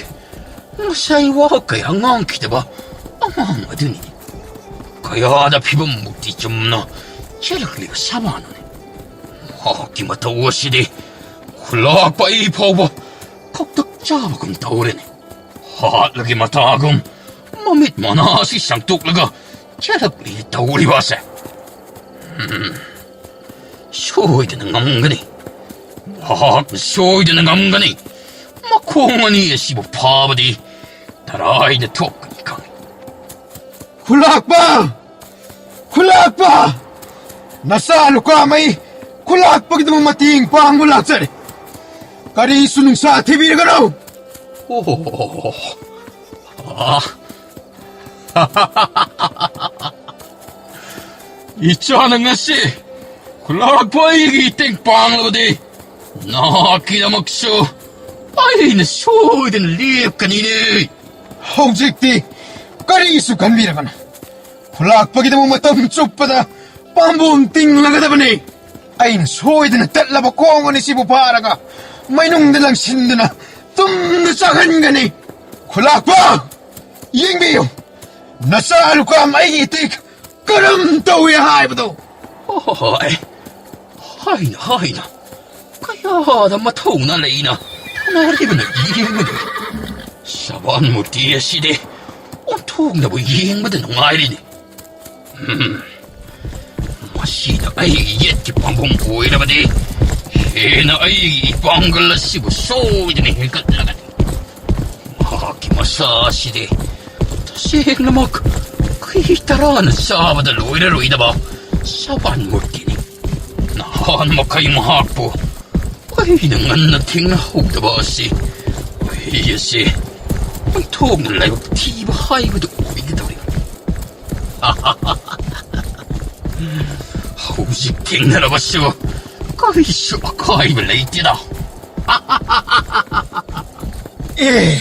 ꯉꯁꯥꯏ ꯋꯥ ꯀꯌꯥ ꯉꯥꯡꯈꯤꯗꯕ ꯑꯉꯥꯡ ꯑꯗꯨꯅꯤ꯫ ꯀꯌꯥꯗ ꯐꯤꯕꯝ ꯃꯨꯛꯇꯤ ꯆꯨꯝꯅ ꯆꯦꯜꯂꯛꯂꯤꯕ ꯁꯥꯃꯥꯅꯣꯅꯦ? ꯃꯍꯥꯛꯀꯤ ꯃꯇꯧ ꯑꯁꯤꯗꯤ ꯈꯨꯂꯥꯛꯄ ꯑꯩ ꯐꯥꯎꯕ ꯈꯧꯇꯛ ꯆꯥꯕꯒꯨꯝ ꯇꯧꯔꯦꯅꯦ꯫ ꯍꯥꯠꯂꯒꯤ ꯃꯇꯥꯒꯨꯝ ꯃꯃꯤꯠ ꯃꯅꯥ ꯑꯁꯤ ꯁꯪꯇꯣꯛꯂꯒ ꯆꯦꯜꯂꯛꯂꯤ ꯇꯧꯔꯤꯕ ꯑꯁꯦ꯫ ꯎꯝ, ꯁꯣꯏꯗꯅ ꯉꯝꯒꯅꯤ꯫ ꯃꯍꯥꯛꯅ ꯁꯣꯏꯗꯅ ꯉꯝꯒꯅꯤ꯫ ꯃꯈꯣꯡ ꯑꯅꯤ ꯑꯁꯤꯕꯨ ꯐꯥꯕꯗꯤ ꯇꯔꯥꯏꯅ ꯊꯣꯛꯀꯅꯤ ꯈꯪꯏ꯫ ꯈꯨꯂꯥꯛꯄ! ꯈꯨꯂꯥꯛꯄ! ꯅꯆꯥ ꯂꯨꯀꯥꯃꯩ ꯈꯨꯂꯥꯛꯄꯒꯤꯗꯃꯛ ꯃꯇꯦꯡ ꯄꯥꯡꯕ ꯂꯥꯛꯆꯔꯦ꯫ ꯀꯔꯤꯁꯨ ꯅꯨꯡꯁꯥ ꯊꯤꯕꯤꯔꯒꯅꯨ꯫ ꯑꯣ, ꯑꯥ꯫ ꯏꯆꯥꯅ ꯉꯁꯤ ꯈꯨꯂꯥꯛꯄ ꯑꯩꯒꯤ ꯏꯇꯦꯡ ꯄꯥꯡꯂꯕꯗꯤ ꯅꯍꯥꯛꯀꯤꯗꯃꯛꯁꯨ ꯑꯩꯅ ꯁꯣꯏꯗꯅ ꯂꯦꯞꯀꯅꯤꯅꯦ꯫ ꯍꯧꯖꯤꯛꯇꯤ ꯀꯔꯤꯁꯨ ꯈꯟꯕꯤꯔꯒꯅꯨ꯫ ꯈꯨꯂꯥꯛꯄꯒꯤꯗꯃꯛ ꯃꯇꯝ ꯆꯨꯞꯄꯗ ꯄꯥꯝꯕꯣꯝ ꯇꯤꯡꯂꯒꯗꯕꯅꯤ꯫ ꯑꯩꯅ ꯁꯣꯏꯗꯅ ꯇꯠꯂꯕ ꯈꯣꯡ ꯑꯅꯤꯁꯤꯕꯨ ꯐꯥꯔꯒ ꯃꯩꯅꯨꯡꯗ ꯂꯪꯁꯤꯟꯗꯨꯅ ꯇꯨꯝꯅ ꯆꯥꯍꯟꯒꯅꯤ꯫ ꯈꯨꯂꯥꯛꯄ! ꯌꯦꯡꯕꯤꯌꯨ, ꯅꯆꯥ ꯂꯨꯀꯥꯝ ꯑꯩꯒꯤ ꯏꯇꯤꯛ ꯀꯔꯝ ꯇꯧꯏ ꯍꯥꯏꯕꯗꯣ꯫ ꯍꯣꯏ, ꯍꯥꯏꯅ ꯍꯥꯏꯅ ꯀꯌꯥꯗ ꯃꯊꯧꯅ ꯂꯩꯅ ꯊꯥꯅꯔꯤꯕꯅ ꯌꯦꯡꯕꯗ ꯁꯕꯥꯟ ꯃꯨꯔꯇꯤ ꯑꯁꯤꯗꯤ ꯑꯣꯟꯊꯣꯛꯅꯕꯨ ꯌꯦꯡꯕꯗ ꯅꯨꯡꯉꯥꯏꯔꯤꯅꯤ꯫ ꯎꯝ, ꯃꯁꯤꯗ ꯑꯩꯒꯤ ꯌꯦꯠꯀꯤ ꯄꯥꯝꯕꯣꯝ ꯑꯣꯏꯔꯕꯗꯤ ꯍꯦꯟꯅ ꯑꯩꯒꯤ ꯏꯄꯥꯡꯒꯜ ꯑꯁꯤꯕꯨ ꯁꯣꯏꯗꯅ ꯍꯦꯟꯒꯠꯂꯒꯅꯤ꯫ ꯃꯍꯥꯛꯀꯤ ꯃꯁꯥ ꯑꯁꯤꯗꯤ ꯇꯁꯦꯡꯅꯃꯛ ꯈꯩ ꯇꯔꯥꯅ ꯆꯥꯕꯗ ꯂꯣꯏꯔꯔꯣꯏꯗꯕ ꯁꯕꯥꯟ ꯃꯨꯔꯇꯤꯅꯤ꯫ ꯅꯍꯥꯟ ꯃꯈꯩ ꯃꯍꯥꯛꯄꯨ ꯑꯩꯅ ꯉꯟꯅ ꯊꯦꯡꯅꯍꯧꯗꯕ ꯑꯁꯤ ꯑꯩ ꯑꯁꯤ ꯑꯣꯟꯊꯣꯛꯅ ꯂꯥꯏꯕꯛ ꯊꯤꯕ ꯍꯥꯏꯕꯗꯨ ꯑꯣꯏꯒꯗꯧꯔꯤ꯫ ꯍꯧꯖꯤꯛ ꯊꯦꯡꯅꯔꯕꯁꯨ ꯀꯔꯤꯁꯨ ꯑꯀꯥꯏꯕ ꯂꯩꯇꯦꯗ꯫ ꯑꯦ,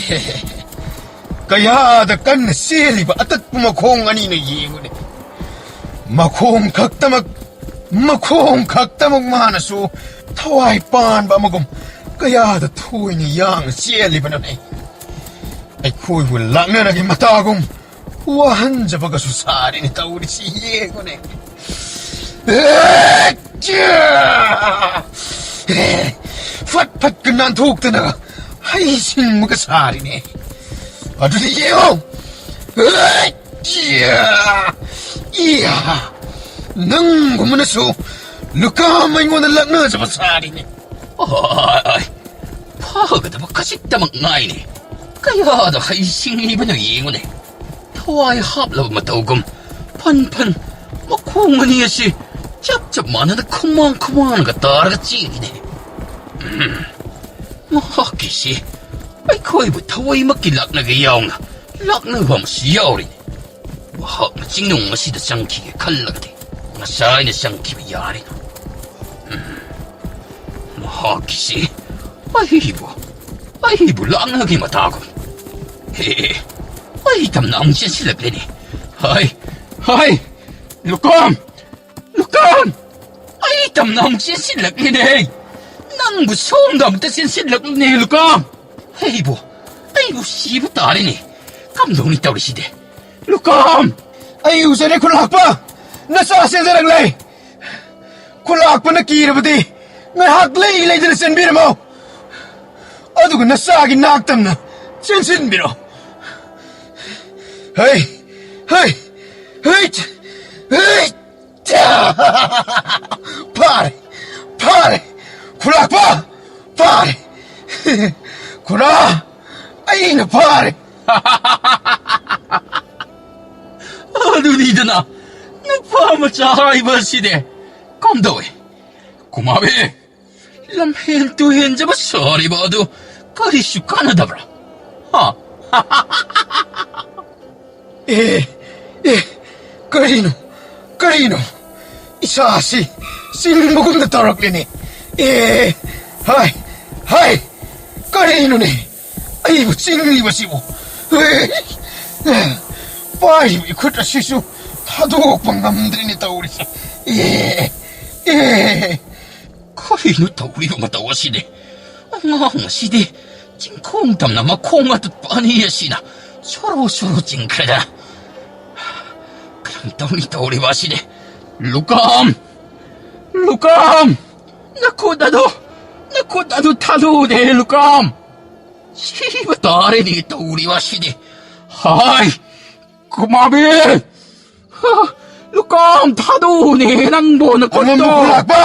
ꯀꯌꯥꯗ ꯀꯟꯅ ꯆꯦꯜꯂꯤꯕ ꯑꯇꯠꯄ ꯃꯈꯣꯡ ꯑꯅꯤꯅꯣ ꯌꯦꯡꯉꯨꯅꯦ꯫ ꯃꯈꯣꯡ ꯈꯛꯇꯃꯛ ꯃꯈꯣꯡ ꯈꯛꯇꯃꯛ ꯃꯥꯅꯁꯨ ꯊꯋꯥꯏ ꯄꯥꯟꯕ ꯑꯃꯒꯨꯝ ꯀꯌꯥꯗ ꯊꯣꯏꯅ ꯌꯥꯡꯅ ꯆꯦꯜꯂꯤꯕꯅꯣꯅꯦ꯫ ꯑꯩꯈꯣꯏꯕꯨ ꯂꯥꯛꯅꯔꯒꯦ ꯃꯇꯥꯒꯨꯝ ꯋꯥꯍꯟꯖꯕꯒꯁꯨ ꯁꯥꯔꯤꯅꯦ ꯇꯧꯔꯤꯁꯤ ꯌꯦꯡꯉꯨꯅꯦ꯫ ꯐꯠ ꯐꯠꯀ ꯅꯥꯟꯊꯣꯛꯇꯅ ꯍꯩ ꯁꯤꯡꯕꯒ ꯁꯥꯔꯤꯅꯦ꯫ ꯑꯗꯨꯗꯤ ꯌꯦꯡꯉꯣ꯫ ꯏꯌꯥ! ꯏꯌꯥ! ꯅꯪꯒꯨꯝꯕꯅꯁꯨ ꯂꯨꯀꯥꯝ ꯑꯩꯉꯣꯟꯗ ꯂꯛꯅꯖꯕ ꯁꯥꯔꯤꯅꯦ꯫ ꯑꯣꯏ, ꯐꯒꯗꯕ ꯈꯖꯤꯛꯇꯃꯛ ꯉꯥꯏꯔꯦ꯫ ꯀꯌꯥꯗ ꯍꯩꯁꯤꯡꯂꯤꯕꯅꯣ ꯌꯦꯡꯉꯨꯅꯦ꯫ ꯊꯋꯥꯏ ꯍꯥꯞꯂꯕ ꯃꯇꯧꯒꯨꯝ ꯐꯟ ꯐꯟ ꯃꯈꯣꯡ ꯑꯅꯤ ꯑꯁꯤ ꯆꯞ ꯆꯞ ꯃꯥꯟꯅꯅ ꯈꯨꯃꯥꯡ ꯈꯨꯃꯥꯡꯒ ꯇꯥꯔꯒ ꯆꯦꯜꯂꯤꯅꯦ꯫ ꯎꯝ, ꯃꯍꯥꯛꯀꯤꯁꯤ ꯑꯩꯈꯣꯏꯕꯨ ꯊꯋꯥꯏꯃꯛꯀꯤ ꯂꯥꯛꯅꯒꯦ ꯌꯥꯎꯅ ꯂꯥꯛꯅꯕ ꯑꯃꯁꯨ ꯌꯥꯎꯔꯤꯅꯦ꯫ ꯃꯍꯥꯛꯅ ꯆꯤꯡꯅꯨꯡ ꯑꯁꯤꯗ ꯆꯪꯈꯤꯒꯦ ꯈꯜꯂꯒꯗꯤ ꯉꯁꯥꯏꯅ ꯆꯪꯈꯤꯕ ꯌꯥꯔꯦ꯫ ꯎꯝ, ꯃꯍꯥꯛꯀꯤꯁꯤ ꯑꯩꯕꯨ, ꯑꯩꯕꯨ ꯂꯥꯛꯅꯒꯦ ꯃꯇꯥꯒꯨꯝ꯫ ꯍꯦ, ꯑꯩ ꯇꯝꯅ ꯑꯃꯨꯛ ꯆꯦꯟꯁꯤꯜꯂꯛꯂꯦꯅꯦ꯫ ꯍꯥꯏ, ꯍꯥꯏ, ꯂꯨꯀꯥꯝ! ꯂꯨꯀꯥꯝ! ꯑꯩ ꯇꯝꯅ ꯑꯃꯨꯛ ꯆꯦꯟꯁꯤꯜꯂꯛꯂꯤꯅꯦ꯫ ꯅꯪꯕꯨ ꯁꯣꯝꯗ ꯑꯃꯨꯛꯇ ꯆꯦꯟꯁꯤꯜꯂꯛꯂꯤꯅꯦ, ꯂꯨꯀꯥꯝ꯫ ꯑꯩꯕꯨ, ꯑꯩꯕꯨ ꯁꯤꯕ ꯇꯥꯔꯦꯅꯦ꯫ ꯀꯝꯗꯧꯅꯤ ꯇꯧꯔꯤꯁꯤꯗꯤ? ꯂꯨꯀꯥꯝ! ꯑꯩ ꯎꯖꯔꯦ, ꯈꯨꯂꯥꯛꯄ! ꯅꯆꯥ ꯆꯦꯟꯖꯔꯛꯂꯦ! ꯈꯨꯂꯥꯛꯄꯅ ꯀꯤꯔꯕꯗꯤ ꯉꯥꯏꯍꯥꯛ ꯂꯩ ꯂꯩꯗꯅ ꯆꯦꯟꯕꯤꯔꯝꯃꯣ꯫ ꯑꯗꯨꯒ ꯅꯆꯥꯒꯤ ꯅꯥꯛꯇꯝꯅ ꯆꯦꯟꯁꯤꯟꯕꯤꯔꯣ꯫ ꯍꯩ! ꯍꯩ! ꯍꯩ! ꯍꯩ! ꯐꯥꯔꯦ! ꯐꯥꯔꯦ! ꯈꯨꯂꯥꯛꯄ! ꯐꯥꯔꯦ! ꯈꯨꯔꯥ! ꯑꯩꯅ ꯐꯥꯔꯦ! ꯑꯗꯨꯅꯤꯗꯅ ꯅꯨꯄꯥ ꯃꯆꯥ ꯍꯥꯏꯕ ꯑꯁꯤꯗꯤ꯫ ꯀꯝꯗꯧꯏ? ꯀꯨꯃꯥꯕꯤ, ꯂꯝꯍꯦꯟ ꯇꯨꯍꯦꯟꯖꯕ ꯁꯥꯔꯤꯕ ꯑꯗꯨ ꯀꯔꯤꯁꯨ ꯀꯥꯟꯅꯗꯕ꯭ꯔꯥ? ꯍꯥ? ꯑꯦ, ꯑꯦ, ꯀꯔꯤꯅꯣ? ꯀꯔꯤꯅꯣ? ꯏꯁꯥꯁꯤ ꯆꯤꯡꯕꯒꯨꯝꯅ ꯇꯧꯔꯛꯂꯤꯅꯦ꯫ ꯑꯦ, ꯍꯥꯏ, ꯍꯥꯏ, ꯀꯔꯤꯅꯣꯅꯦ? ꯑꯩꯕꯨ ꯆꯤꯡꯂꯤꯕꯁꯤꯕꯨ? ꯑꯦ, ꯄꯥꯏꯔꯤꯕ ꯏꯈꯨꯠ ꯑꯁꯤꯁꯨ ꯊꯥꯗꯣꯛꯄ ꯉꯝꯗ꯭ꯔꯤꯅꯦ ꯇꯧꯔꯤꯁꯦ꯫ ꯑꯦ, ꯑꯦ, ꯀꯔꯤꯅꯣ ꯇꯧꯔꯤꯕ ꯃꯇꯧ ꯑꯁꯤꯗꯤ? ꯑꯉꯥꯡ ꯑꯁꯤꯗꯤ ꯆꯤꯡꯈꯣꯡ ꯇꯝꯅ ꯃꯈꯣꯡ ꯑꯇꯨꯠꯄ ꯑꯅꯤ ꯑꯁꯤꯅ ꯁꯣꯔꯣ ꯁꯣꯔꯣ ꯆꯤꯡꯈ꯭ꯔꯦꯗ꯫ ꯀꯔꯝ ꯇꯧꯅꯤ ꯇꯧꯔꯤꯕ ꯑꯁꯤꯗꯤ? ꯂꯨꯀꯥꯝ! ꯂꯨꯀꯥꯝ! ꯅꯈꯨꯠ ꯑꯗꯨ, ꯅꯈꯨꯠ ꯑꯗꯨ ꯊꯥꯗꯣꯛꯎꯅꯦ, ꯂꯨꯀꯥꯝ! ꯁꯤꯕ ꯇꯥꯔꯦꯅꯦ ꯇꯧꯔꯤꯕ ꯑꯁꯤꯗꯤ꯫ ꯍꯥꯏ! ꯀꯨꯃꯥꯕꯤ! ꯍ, ꯂꯨꯀꯥꯝ ꯊꯥꯗꯣꯛꯎꯅꯦ ꯅꯪꯕꯣ ꯅꯈꯨꯠꯇꯣ! ꯑꯉꯝꯕ ꯈꯨꯂꯥꯛꯄ!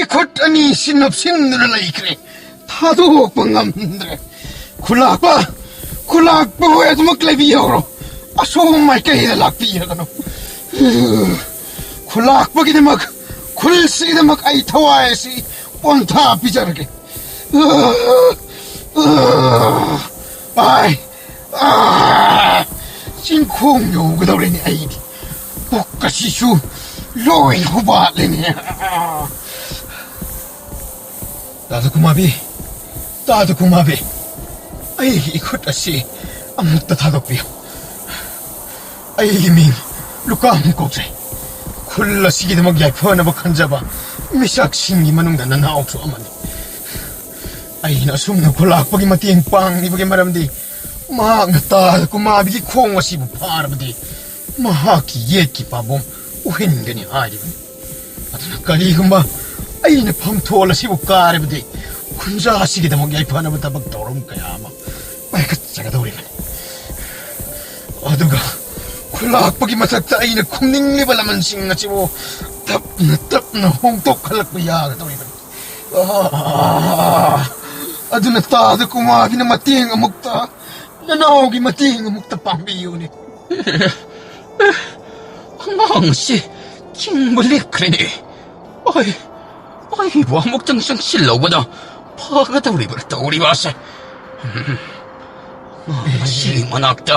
ꯏꯈꯨꯠ ꯑꯅꯤꯁꯤ ꯅꯞꯁꯤꯟꯗꯨꯅ ꯂꯩꯈ꯭ꯔꯦ꯫ ꯊꯥꯗꯣꯛꯄ ꯉꯝꯗ꯭ꯔꯦ꯫ ꯈꯨꯂꯥꯛꯄ! ꯈꯨꯂꯥꯛꯄ ꯍꯣꯏ ꯑꯗꯨꯃꯛ ꯂꯩꯕꯤꯍꯧꯔꯣ꯫ ꯑꯁꯣꯝ ꯃꯥꯏꯀꯩꯗ ꯂꯥꯛꯄꯤꯔꯒꯅꯨ꯫ ꯈꯨꯂꯥꯛꯄꯒꯤꯗꯃꯛ, ꯈꯨꯜꯁꯤꯒꯤꯗꯃꯛ ꯑꯩ ꯊꯋꯥꯏ ꯑꯁꯤ ꯄꯣꯟꯊꯥ ꯄꯤꯖꯔꯒꯦ꯫ ꯑꯥꯏ! ꯑꯥ! ꯆꯤꯡꯈꯣꯡ ꯌꯧꯒꯗꯧꯔꯦꯅꯦ ꯑꯩꯗꯤ꯫ ꯄꯨꯛ ꯑꯁꯤꯁꯨ ꯂꯣꯏ ꯍꯨꯕꯥꯠꯂꯦꯅꯦ꯫ ꯇꯥꯗ ꯀꯨꯃꯥꯕꯤ, ꯇꯥꯗ ꯀꯨꯃꯥꯕꯤ, ꯑꯩꯒꯤ ꯏꯈꯨꯠ ꯑꯁꯤ ꯑꯃꯨꯛꯇ ꯊꯥꯗꯣꯛꯄꯤꯌꯨ꯫ ꯑꯩꯒꯤ ꯃꯤꯡ ꯂꯨꯀꯥꯝ ꯀꯧꯖꯩ꯫ ꯈꯨꯜ ꯑꯁꯤꯒꯤꯗꯃꯛ ꯌꯥꯏꯐꯅꯕ ꯈꯟꯖꯕ ꯃꯤꯁꯛꯁꯤꯡꯒꯤ ꯃꯅꯨꯡꯗ ꯅꯅꯥꯎꯁꯨ ꯑꯃꯅꯤ꯫ ꯑꯩꯅ ꯑꯁꯨꯝꯅ ꯈꯨꯂꯥꯛꯄꯒꯤ ꯃꯇꯦꯡ ꯄꯥꯡꯂꯤꯕꯒꯤ ꯃꯔꯝꯗꯤ ꯃꯍꯥꯛꯅ ꯇꯥꯗ ꯀꯨꯃꯥꯕꯤꯒꯤ ꯈꯣꯡ ꯑꯁꯤꯕꯨ ꯐꯥꯔꯕꯗꯤ ꯃꯍꯥꯛꯀꯤ ꯌꯦꯠꯀꯤ ꯄꯥꯝꯕꯣꯝ ꯎꯍꯟꯒꯅꯤ ꯍꯥꯏꯔꯤꯕꯅꯤ꯫ ꯑꯗꯨꯅ ꯀꯔꯤꯒꯨꯝꯕ ꯑꯩꯅ ꯐꯝꯊꯣꯜ ꯑꯁꯤꯕꯨ ꯀꯥꯔꯕꯗꯤ ꯈꯨꯟꯖꯥ ꯑꯁꯤꯒꯤꯗꯃꯛ ꯌꯥꯏꯐꯅꯕ ꯊꯕꯛ ꯊꯧꯔꯝ ꯀꯌꯥ ꯑꯃ ꯄꯥꯏꯈꯠꯆꯒꯗꯧꯔꯤꯕꯅꯤ꯫ ꯑꯗꯨꯒ ꯈꯨꯂꯥꯛꯄꯒꯤ ꯃꯊꯛꯇ ꯑꯩꯅ ꯈꯨꯝꯅꯤꯡꯂꯤꯕ ꯂꯃꯟꯁꯤꯡ ꯑꯁꯤꯕꯨ ꯇꯞꯅ ꯇꯞꯅ ꯍꯣꯡꯗꯣꯛꯍꯜꯂꯛꯄ ꯌꯥꯒꯗꯧꯔꯤꯕꯅꯤ꯫ ꯑꯥ! ꯑꯗꯨꯅ ꯇꯥꯗ ꯀꯨꯃꯥꯕꯤꯅ ꯃꯇꯦꯡ ꯑꯃꯨꯛꯇ, ꯅꯅꯥꯎꯒꯤ ꯃꯇꯦꯡ ꯑꯃꯨꯛꯇ ꯄꯥꯡꯕꯤꯌꯨꯅꯦ꯫ ꯑꯉꯥꯡ ꯑꯁꯤ ꯆꯤꯡꯕ ꯂꯦꯞꯈ꯭ꯔꯦꯅꯦ꯫ ꯑꯩ, ꯑꯩꯕꯨ ꯑꯃꯨꯛꯇꯪ ꯆꯪꯁꯤꯜꯂꯧꯕꯗ ꯐꯒꯗꯧꯔꯤꯕ꯭ꯔꯥ ꯇꯧꯔꯤꯕ ꯑꯁꯦ? ꯎꯝ, ꯃꯁꯤꯒꯤ ꯃꯅꯥꯛꯇ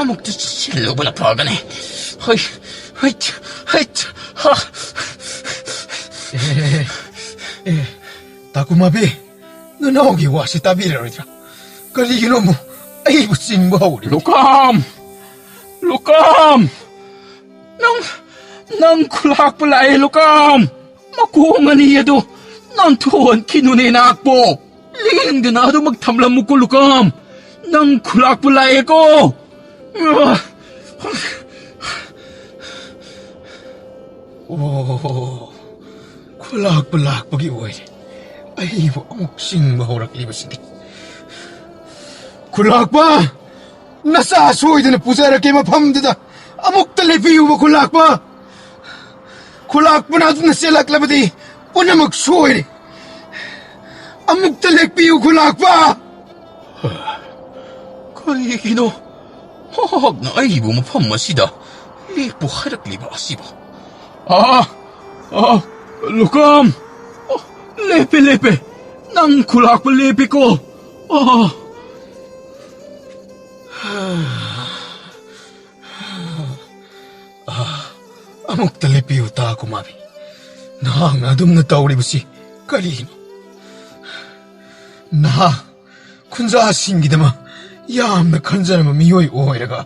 ꯑꯃꯨꯛꯇ ꯆꯪꯁꯤꯜꯂꯧꯕꯅ ꯐꯒꯅꯤ꯫ ꯍꯩ, ꯍꯩ, ꯍꯩ, ꯍꯥ꯫ ꯑꯦ, ꯑꯦ, ꯑꯦ, ꯇꯥꯀꯨꯃꯥꯕꯤ, ꯅꯅꯥꯎꯒꯤ ꯋꯥꯁꯤ ꯇꯥꯕꯤꯔꯔꯣꯏꯗ꯭ꯔꯥ? ꯀꯔꯤꯒꯤꯅꯣ ꯑꯃꯨꯛ ꯑꯩꯕꯨ ꯆꯤꯡꯕ ꯍꯧꯔꯤꯕ? ꯂꯨꯀꯥꯝ! ꯂꯨꯀꯥꯝ! ꯅꯪ, ꯅꯪ ꯈꯨꯂꯥꯛꯄ ꯂꯥꯛꯑꯦ, ꯂꯨꯀꯥꯝ! ꯃꯈꯣꯡ ꯑꯅꯤ ꯑꯗꯨ ꯅꯥꯟꯊꯣꯛꯍꯟꯈꯤꯅꯨꯅꯦ, ꯅꯥꯛꯄꯣ! ꯂꯦꯡꯗꯅ ꯑꯗꯨꯃꯛ ꯊꯝꯂꯝꯃꯨꯀꯣ, ꯂꯨꯀꯥꯝ! ꯅꯪ ꯈꯨꯂꯥꯛꯄ ꯂꯥꯛꯑꯦꯀꯣ! ꯑꯣ, ꯈꯨꯂꯥꯛꯄ ꯂꯥꯛꯄꯒꯤ ꯑꯣꯏꯔꯦ꯫ ꯑꯩꯕꯨ ꯑꯃꯨꯛ ꯆꯤꯡꯕ ꯍꯧꯔꯛꯂꯤꯕꯁꯤꯗꯤ꯫ ꯈꯨꯂꯥꯛꯄ! ꯅꯆꯥ ꯁꯣꯏꯗꯅ ꯄꯨꯖꯔꯛꯀꯦ ꯃꯐꯝꯗꯨꯗ꯫ ꯑꯃꯨꯛꯇ ꯂꯦꯞꯄꯤꯌꯨꯕ, ꯈꯨꯂꯥꯛꯄ! ꯈꯨꯂꯥꯛꯄꯅ ꯑꯗꯨꯝꯅ ꯆꯦꯜꯂꯛꯂꯕꯗꯤ ꯄꯨꯝꯅꯃꯛ ꯁꯣꯏꯔꯦ꯫ ꯑꯃꯨꯛꯇ ꯂꯦꯞꯄꯤꯌꯨ, ꯈꯨꯂꯥꯛꯄ! ꯀꯔꯤꯒꯤꯅꯣ ꯃꯍꯥꯛꯅ ꯑꯩꯕꯨ ꯃꯐꯝ ꯑꯁꯤꯗ ꯂꯦꯞꯄꯨ ꯍꯥꯏꯔꯛꯂꯤꯕ ꯑꯁꯤꯕꯨ? ꯑꯥ, ꯑꯥ, ꯂꯨꯀꯥꯝ! ꯑꯣ, ꯂꯦꯞꯄꯦ, ꯂꯦꯞꯄꯦ! ꯅꯪ ꯈꯨꯂꯥꯛꯄ ꯂꯦꯞꯄꯦꯀꯣ! ꯑꯥ꯫ ꯑꯥ, ꯑꯃꯨꯛꯇ ꯂꯦꯞꯄꯤꯌꯨ, ꯇꯥꯀꯨꯃꯥꯕꯤ꯫ ꯅꯍꯥꯛꯅ ꯑꯗꯨꯝꯅ ꯇꯧꯔꯤꯕꯁꯤ ꯀꯔꯤꯒꯤꯅꯣ? ꯅꯍꯥꯛ ꯈꯨꯟꯖꯥꯁꯤꯡꯒꯤꯗꯃꯛ ꯌꯥꯝꯅ ꯈꯟꯖꯔꯕ ꯃꯤꯑꯣꯏ ꯑꯣꯏꯔꯒ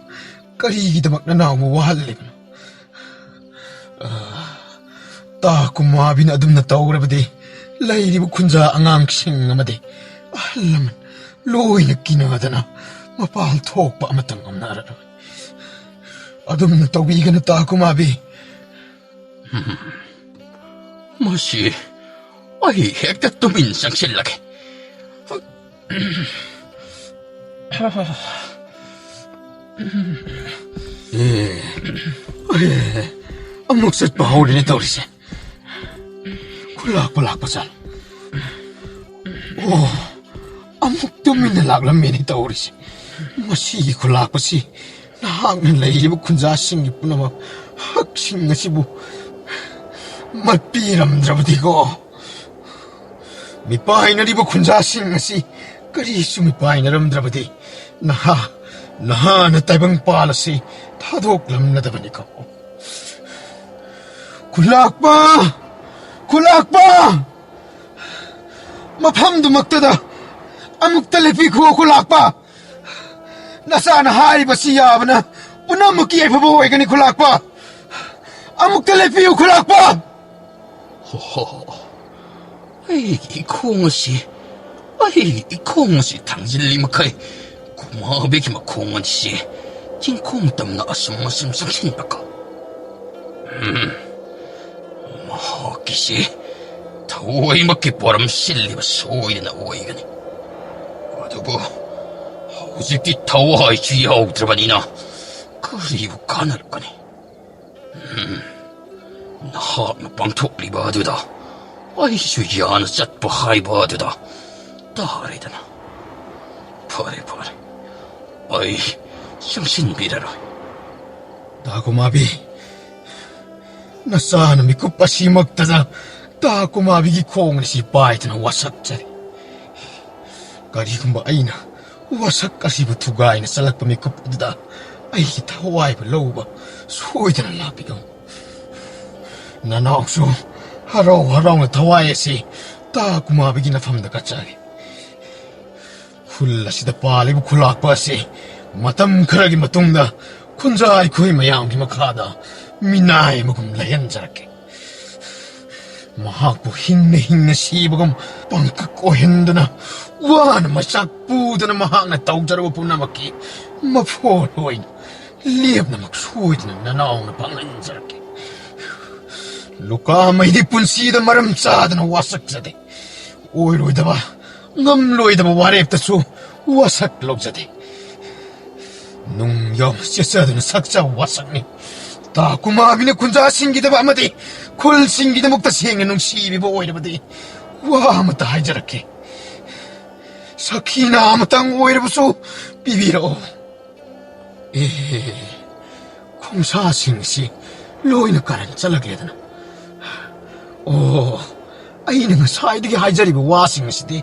ꯀꯔꯤꯒꯤꯗꯃꯛ ꯅꯅꯥꯎꯕꯨ ꯋꯥꯍꯜꯂꯤꯕꯅꯣ? ꯑꯥ, ꯇꯥꯀꯨꯃꯥꯕꯤꯅ ꯑꯗꯨꯝꯅ ꯇꯧꯔꯕꯗꯤ ꯂꯩꯔꯤꯕ ꯈꯨꯟꯖꯥ ꯑꯉꯥꯡꯁꯤꯡ ꯑꯃꯗꯤ ꯑꯍꯜ ꯂꯃꯟ ꯂꯣꯏꯅ ꯀꯤꯅꯗꯅ ꯃꯄꯥꯜ ꯊꯣꯛꯄ ꯑꯃꯇ ꯉꯝꯅꯔꯔꯣꯏ꯫ ꯑꯗꯨꯝꯅ ꯇꯧꯕꯤꯒꯅꯨ, ꯇꯥꯀꯨꯃꯥꯕꯤ꯫ ꯃꯁꯤ ꯑꯩ ꯍꯦꯛꯇ ꯇꯨꯃꯤꯟ ꯆꯪꯁꯤꯜꯂꯒꯦ꯫ ꯑꯦ, ꯑꯦ, ꯑꯃꯨꯛ ꯆꯠꯄ ꯍꯧꯔꯦꯅꯦ ꯇꯧꯔꯤꯁꯦ꯫ ꯈꯨꯂꯥꯛꯄ ꯂꯥꯛꯄ ꯆꯥꯠꯂꯣ? ꯑꯣ, ꯑꯃꯨꯛ ꯇꯨꯃꯤꯟꯅ ꯂꯥꯛꯂꯝꯃꯦꯅꯦ ꯇꯧꯔꯤꯁꯦ꯫ ꯃꯁꯤꯒꯤ ꯈꯨꯂꯥꯛꯄꯁꯤ ꯅꯍꯥꯛꯅ ꯂꯩꯔꯤꯕ ꯈꯨꯟꯖꯥꯁꯤꯡꯒꯤ ꯄꯨꯝꯅꯃꯛ ꯍꯛꯁꯤꯡ ꯑꯁꯤꯕꯨ ꯃꯠꯄꯤꯔꯝꯗ꯭ꯔꯕꯗꯤꯀꯣ꯫ ꯃꯤꯄꯥꯏꯅꯔꯤꯕ ꯈꯨꯟꯖꯥꯁꯤꯡ ꯑꯁꯤ ꯀꯔꯤꯁꯨ ꯃꯤꯄꯥꯏꯅꯔꯝꯗ꯭ꯔꯕꯗꯤ ꯅꯍꯥ, ꯅꯍꯥꯅ ꯇꯥꯏꯕꯪꯄꯥꯜ ꯑꯁꯤ ꯊꯥꯗꯣꯛꯂꯝꯂꯗꯕꯅꯤꯀꯣ꯫ ꯈꯨꯂꯥꯛꯄ! ꯈꯨꯂꯥꯛꯄ! ꯃꯐꯝꯗꯨꯃꯛꯇꯗ ꯑꯃꯨꯛꯇ ꯂꯦꯞꯄꯤꯈꯣ, ꯈꯨꯂꯥꯛꯄ! ꯅꯆꯥꯅ ꯍꯥꯏꯔꯤꯕꯁꯤ ꯌꯥꯕꯅ ꯄꯨꯝꯅꯃꯛꯀꯤ ꯌꯥꯏꯐꯕ ꯑꯣꯏꯒꯅꯤ, ꯈꯨꯂꯥꯛꯄ! ꯑꯃꯨꯛꯇ ꯂꯦꯞꯄꯤꯌꯨ, ꯈꯨꯂꯥꯛꯄ! ꯍꯣ, ꯍꯣ, ꯍꯣ꯫ ꯑꯩꯒꯤ ꯏꯈꯣꯡ ꯑꯁꯤ, ꯑꯩꯒꯤ ꯏꯈꯣꯡ ꯑꯁꯤ ꯊꯥꯡꯖꯤꯜꯂꯤ ꯃꯈꯩ ꯀꯨꯃꯥꯕꯤꯒꯤ ꯃꯈꯣꯡ ꯑꯅꯤꯁꯤ ꯆꯤꯡꯈꯣꯡ ꯇꯝꯅ ꯑꯁꯨꯝ ꯑꯁꯨꯝ ꯆꯪꯁꯤꯟꯕꯀꯣ꯫ ꯎꯝ, ꯃꯍꯥꯛꯀꯤꯁꯤ ꯊꯋꯥꯏꯃꯛꯀꯤ ꯄꯣꯔꯝ ꯁꯤꯜꯂꯤꯕ ꯁꯣꯏꯗꯅ ꯑꯣꯏꯒꯅꯤ꯫ ꯑꯗꯨꯕꯨ ꯍꯧꯖꯤꯛꯇꯤ ꯊꯋꯥꯏꯁꯨ ꯌꯥꯎꯗ꯭ꯔꯕꯅꯤꯅ ꯀꯔꯤꯕꯨ ꯀꯥꯟꯅꯔꯛꯀꯅꯤ? ꯎꯝ, ꯅꯍꯥꯛꯅ ꯄꯥꯡꯊꯣꯛꯂꯤꯕ ꯑꯗꯨꯗ ꯑꯩꯁꯨ ꯌꯥꯅ ꯆꯠꯄ ꯍꯥꯏꯕ ꯑꯗꯨꯗ ꯇꯥꯔꯦꯗꯅ꯫ ꯐꯔꯦ, ꯐꯔꯦ, ꯑꯩ ꯆꯪꯁꯤꯟꯕꯤꯔꯔꯣꯏ꯫ ꯇꯥ ꯀꯨꯃꯥꯕꯤ, ꯅꯆꯥꯅ ꯃꯤꯀꯨꯞ ꯑꯁꯤꯃꯛꯇꯗ ꯇꯥ ꯀꯨꯃꯥꯕꯤꯒꯤ ꯈꯣꯡ ꯑꯁꯤ ꯄꯥꯏꯗꯨꯅ ꯋꯥꯁꯛꯆꯔꯤ꯫ ꯀꯔꯤꯒꯨꯝꯕ ꯑꯩꯅ ꯋꯥꯁꯛ ꯑꯁꯤꯕꯨ ꯊꯨꯒꯥꯏꯅ ꯆꯠꯂꯛꯄ ꯃꯤꯀꯨꯞ ꯑꯗꯨꯗ ꯑꯩꯒꯤ ꯊꯋꯥꯏꯕꯨ ꯂꯧꯕ ꯁꯣꯏꯗꯅ ꯂꯥꯛꯄꯤꯒꯅꯨ꯫ ꯅꯅꯥꯎꯁꯨ ꯍꯔꯥꯎ ꯍꯔꯥꯎꯅ ꯊꯋꯥꯏ ꯑꯁꯤ ꯇꯥ ꯀꯨꯃꯥꯕꯤꯒꯤ ꯅꯐꯝꯗ ꯀꯠꯆꯒꯦ꯫ ꯈꯨꯜ ꯑꯁꯤꯗ ꯄꯥꯜꯂꯤꯕ ꯈꯨꯂꯥꯛꯄ ꯑꯁꯤ ꯃꯇꯝ ꯈꯔꯒꯤ ꯃꯇꯨꯡꯗ ꯈꯨꯟꯖꯥ ꯑꯩꯈꯣꯏ ꯃꯌꯥꯝꯒꯤ ꯃꯈꯥꯗ ꯃꯤꯅꯥꯏ ꯑꯃꯒꯨꯝ ꯂꯩꯍꯟꯖꯔꯛꯀꯦ꯫ ꯃꯍꯥꯛꯄꯨ ꯍꯤꯡꯅ ꯍꯤꯡꯅ ꯁꯤꯕꯒꯨꯝ ꯄꯥꯡꯀꯛ ꯑꯣꯏꯍꯟꯗꯨꯅ, ꯋꯥꯅ ꯃꯩꯆꯥꯛ ꯄꯨꯗꯨꯅ ꯃꯍꯥꯛꯅ ꯇꯧꯖꯔꯕ ꯄꯨꯝꯅꯃꯛꯀꯤ ꯃꯐꯣꯜ ꯑꯣꯏꯅ ꯂꯦꯝꯅꯃꯛ ꯁꯣꯏꯗꯅ ꯅꯅꯥꯎꯅ ꯐꯪꯍꯟꯖꯔꯛꯀꯦ꯫ ꯂꯨꯀꯥꯃꯩꯗꯤ ꯄꯨꯟꯁꯤꯗ ꯃꯔꯝ ꯆꯥꯗꯅ ꯋꯥꯁꯛꯆꯗꯦ꯫ ꯑꯣꯏꯔꯣꯏꯗꯕ, ꯉꯝꯂꯣꯏꯗꯕ ꯋꯥꯔꯦꯞꯇꯁꯨ ꯋꯥꯁꯛ ꯂꯧꯖꯗꯦ꯫ ꯅꯨꯡ ꯌꯥꯎꯅ ꯆꯦꯠꯆꯗꯨꯅ ꯁꯛꯆꯕ ꯋꯥꯁꯛꯅꯤ꯫ ꯇꯥ ꯀꯨꯃꯥꯕꯤꯅ ꯈꯨꯟꯖꯥꯁꯤꯡꯒꯤꯗꯃꯛ ꯑꯃꯗꯤ ꯈꯨꯜꯁꯤꯡꯒꯤꯗꯃꯛ ꯇꯁꯦꯡꯅ ꯅꯨꯡꯁꯤꯕꯤꯕ ꯑꯣꯏꯔꯕꯗꯤ ꯋꯥ ꯑꯃꯇ ꯍꯥꯏꯖꯔꯛꯀꯦ꯫ ꯁꯈꯤꯅꯥ ꯑꯃꯇꯪ ꯑꯣꯏꯔꯕꯁꯨ ꯄꯤꯕꯤꯔꯛꯑꯣ꯫ ꯑꯦ, ꯈꯣꯡꯁꯥꯁꯤꯡꯁꯤ ꯂꯣꯏꯅ ꯀꯥꯔꯟ ꯆꯠꯂꯒꯦꯗꯅ꯫ ꯑꯣ, ꯑꯩꯅ ꯉꯁꯥꯏꯗꯒꯤ ꯍꯥꯏꯖꯔꯤꯕ ꯋꯥꯁꯤꯡ ꯑꯁꯤꯗꯤ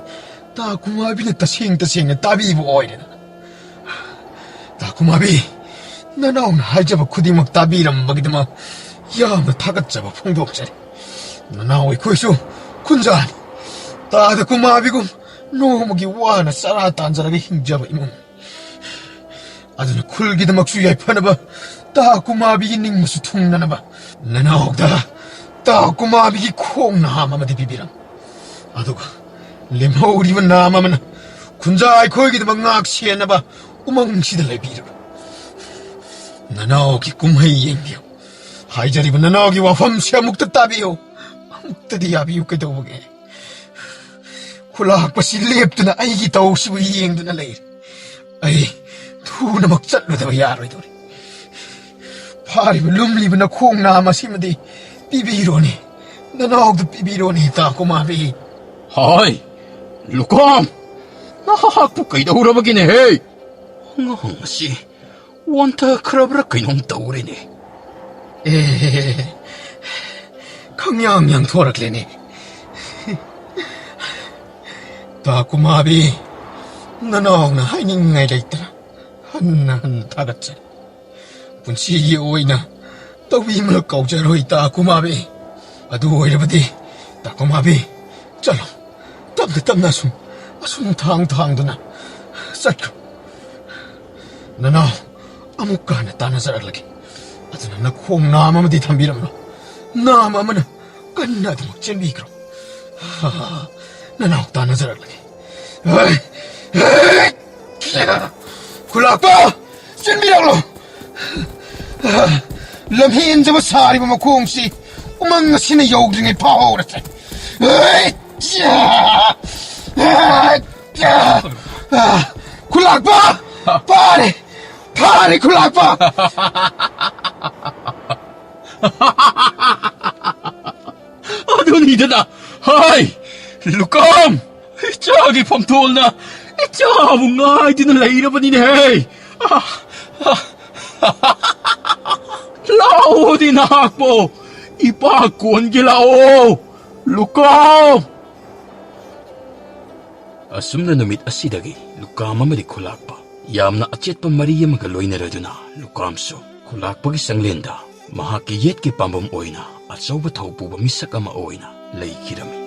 ꯇꯥ ꯀꯨꯃꯥꯕꯤꯅ ꯇꯁꯦꯡ ꯇꯁꯦꯡꯅ ꯇꯥꯕꯤꯕ ꯑꯣꯏꯔꯦꯗꯅ꯫ ꯇꯥ ꯀꯨꯃꯥꯕꯤ, ꯅꯅꯥꯎꯅ ꯍꯥꯏꯖꯕ ꯈꯨꯗꯤꯡꯃꯛ ꯇꯥꯕꯤꯔꯝꯕꯒꯤꯗꯃꯛ ꯌꯥꯝꯅ ꯊꯥꯒꯠꯆꯕ ꯐꯣꯡꯗꯣꯛꯆꯔꯤ꯫ ꯅꯅꯥꯎ ꯑꯩꯈꯣꯏꯁꯨ ꯈꯨꯟꯖꯥꯅꯤ꯫ ꯇꯥꯗ ꯀꯨꯃꯥꯕꯤꯒꯨꯝ ꯅꯣꯡꯃꯒꯤ ꯋꯥꯅ ꯆꯔꯥ ꯇꯥꯟꯖꯔꯒ ꯍꯤꯡꯖꯕ ꯏꯃꯨꯡ꯫ ꯑꯗꯨꯅ ꯈꯨꯜꯒꯤꯗꯃꯛꯁꯨ ꯌꯥꯏꯐꯅꯕ, ꯇꯥ ꯀꯨꯃꯥꯕꯤꯒꯤ ꯅꯤꯡꯕꯁꯨ ꯊꯨꯡꯅꯅꯕ ꯅꯅꯥꯎꯗ ꯇꯥ ꯀꯨꯃꯥꯕꯤꯒꯤ ꯈꯣꯡ ꯅꯥꯝ ꯑꯃꯗꯤ ꯄꯤꯕꯤꯔꯝꯃꯨ꯫ ꯑꯗꯨꯒ ꯂꯦꯝꯍꯧꯔꯤꯕ ꯅꯥꯝ ꯑꯃꯅ ꯈꯨꯟꯖꯥ ꯑꯩꯈꯣꯏꯒꯤꯗꯃꯛ ꯉꯥꯛ ꯁꯦꯟꯅꯕ ꯎꯃꯪꯁꯤꯗ ꯂꯩꯕꯤꯔꯕ ꯅꯅꯥꯎꯒꯤ ꯀꯨꯝꯍꯩ ꯌꯦꯡꯕꯤꯌꯨ꯫ ꯍꯥꯏꯖꯔꯤꯕ ꯅꯅꯥꯎꯒꯤ ꯋꯥꯐꯝꯁꯦ ꯑꯃꯨꯛꯇ ꯇꯥꯕꯤꯌꯨ, ꯑꯃꯨꯛꯇꯗꯤ ꯌꯥꯕꯤꯌꯨ꯫ ꯀꯩꯗꯧꯕꯒꯦ? ꯈꯨꯂꯥꯛꯄꯁꯤ ꯂꯦꯞꯇꯨꯅ ꯑꯩꯒꯤ ꯇꯧꯁꯤꯕꯨ ꯌꯦꯡꯗꯨꯅ ꯂꯩꯔꯦ꯫ ꯑꯩ ꯊꯨꯅꯃꯛ ꯆꯠꯂꯨꯗꯕ ꯌꯥꯔꯣꯏꯗꯧꯔꯤ꯫ ꯐꯥꯔꯤꯕ ꯂꯨꯝꯂꯤꯕ ꯅꯈꯣꯡ ꯅꯥꯝ ꯑꯁꯤꯃꯗꯤ ꯄꯤꯕꯤꯔꯣꯅꯦ, ꯅꯅꯥꯎꯗ ꯄꯤꯕꯤꯔꯣꯅꯦ, ꯇꯥ ꯀꯨꯃꯥꯕꯤ꯫ ꯍꯥꯏ, ꯂꯨꯀꯥꯝ, ꯅꯍꯥꯛꯄꯨ ꯀꯩꯗꯧꯔꯕꯒꯤꯅꯦꯍꯦ? ꯑꯉꯥꯡ ꯑꯁꯤ ꯋꯥꯟꯊꯈ꯭ꯔꯕ꯭ꯔꯥ ꯀꯩꯅꯣꯝ ꯇꯧꯔꯦꯅꯦ꯫ ꯑꯦ, ꯈꯪꯌꯥꯡ ꯌꯥꯡꯊꯣꯔꯛꯂꯦꯅꯦ꯫ ꯇꯥ ꯀꯨꯃꯥꯕꯤ, ꯅꯅꯥꯎꯅ ꯍꯥꯏꯅꯤꯡꯉꯥꯏ ꯂꯩꯇꯅ ꯍꯟꯅ ꯍꯟꯅ ꯊꯥꯒꯠꯆꯔꯤ꯫ ꯄꯨꯟꯁꯤꯒꯤ ꯑꯣꯏꯅ ꯇꯧꯕꯤꯃꯂꯛ ꯀꯥꯎꯖꯔꯣꯏ, ꯇꯥ ꯀꯨꯃꯥꯕꯤ꯫ ꯑꯗꯨ ꯑꯣꯏꯔꯕꯗꯤ, ꯇꯥ ꯀꯨꯃꯥꯕꯤ, ꯆꯠꯂꯣ꯫ ꯇꯞꯅ ꯇꯞꯅ ꯑꯁꯨꯝ, ꯑꯁꯨꯝ ꯊꯥꯡ ꯊꯥꯡꯗꯨꯅ ꯆꯠꯈ꯭ꯔꯣ꯫ ꯅꯅꯥꯎ ꯑꯃꯨꯛꯀ ꯍꯟꯅ ꯇꯥꯟꯅꯖꯔꯛꯂꯒꯦ꯫ ꯑꯗꯨꯅ ꯅꯈꯣꯡ ꯅꯥꯝ ꯑꯃꯗꯤ ꯊꯝꯕꯤꯔꯝꯂꯣ꯫ ꯅꯥꯝ ꯑꯃꯅ ꯀꯟꯅ ꯑꯗꯨꯃꯛ ꯆꯦꯟꯕꯤꯈ꯭ꯔꯣ꯫ ꯅꯅꯥꯎ ꯇꯥꯟꯅꯖꯔꯛꯂꯒꯦ꯫ ꯈꯨꯂꯥꯛꯄ! ꯆꯦꯟꯕꯤꯔꯛꯂꯣ! ꯂꯝꯍꯦꯟꯖꯕ ꯁꯥꯔꯤꯕ ꯃꯈꯣꯡꯁꯤ ꯎꯃꯪ ꯑꯁꯤꯅ ꯌꯧꯗ꯭ꯔꯤꯉꯩ ꯐꯥꯍꯧꯔꯁꯦ꯫ ꯈꯨꯂꯥꯛꯄ! ꯐꯥꯔꯦ! ꯐꯥꯔꯦ, ꯈꯨꯂꯥꯛꯄ! ꯑꯗꯨꯅꯤꯗꯅ, ꯍꯥꯏ, ꯂꯨꯀꯥꯝ! ꯏꯆꯥꯒꯤ ꯐꯝꯊꯣꯜꯅ ꯏꯆꯥꯕꯨ ꯉꯥꯏꯗꯨꯅ ꯂꯩꯔꯕꯅꯤꯅꯦꯍꯦ! ꯂꯥꯛꯑꯣꯗꯤ ꯅꯍꯥꯛꯄꯣ! ꯏꯄꯥ ꯀꯣꯟꯒꯦ ꯂꯥꯛꯑꯣ! ꯂꯨꯀꯥꯝ! ꯑꯁꯨꯝꯅ ꯅꯨꯃꯤꯠ ꯑꯁꯤꯗꯒꯤ ꯂꯨꯀꯥꯝ ꯑꯃꯗꯤ ꯈꯨꯂꯥꯛꯄ ꯌꯥꯝꯅ ꯑꯆꯦꯠꯄ ꯃꯔꯤ ꯑꯃꯒ ꯂꯣꯏꯅꯔꯗꯨꯅ ꯂꯨꯀꯥꯝꯁꯨ ꯈꯨꯂꯥꯛꯄꯒꯤ ꯆꯪꯂꯦꯟꯗ ꯃꯍꯥꯛꯀꯤ ꯌꯦꯠꯀꯤ ꯄꯥꯝꯕꯣꯝ ꯑꯣꯏꯅ ꯑꯆꯧꯕ ꯊꯧ ꯄꯨꯕ ꯃꯤꯁꯛ ꯑꯃ ꯑꯣꯏꯅ ꯂꯩꯈꯤꯔꯝꯃꯤ꯫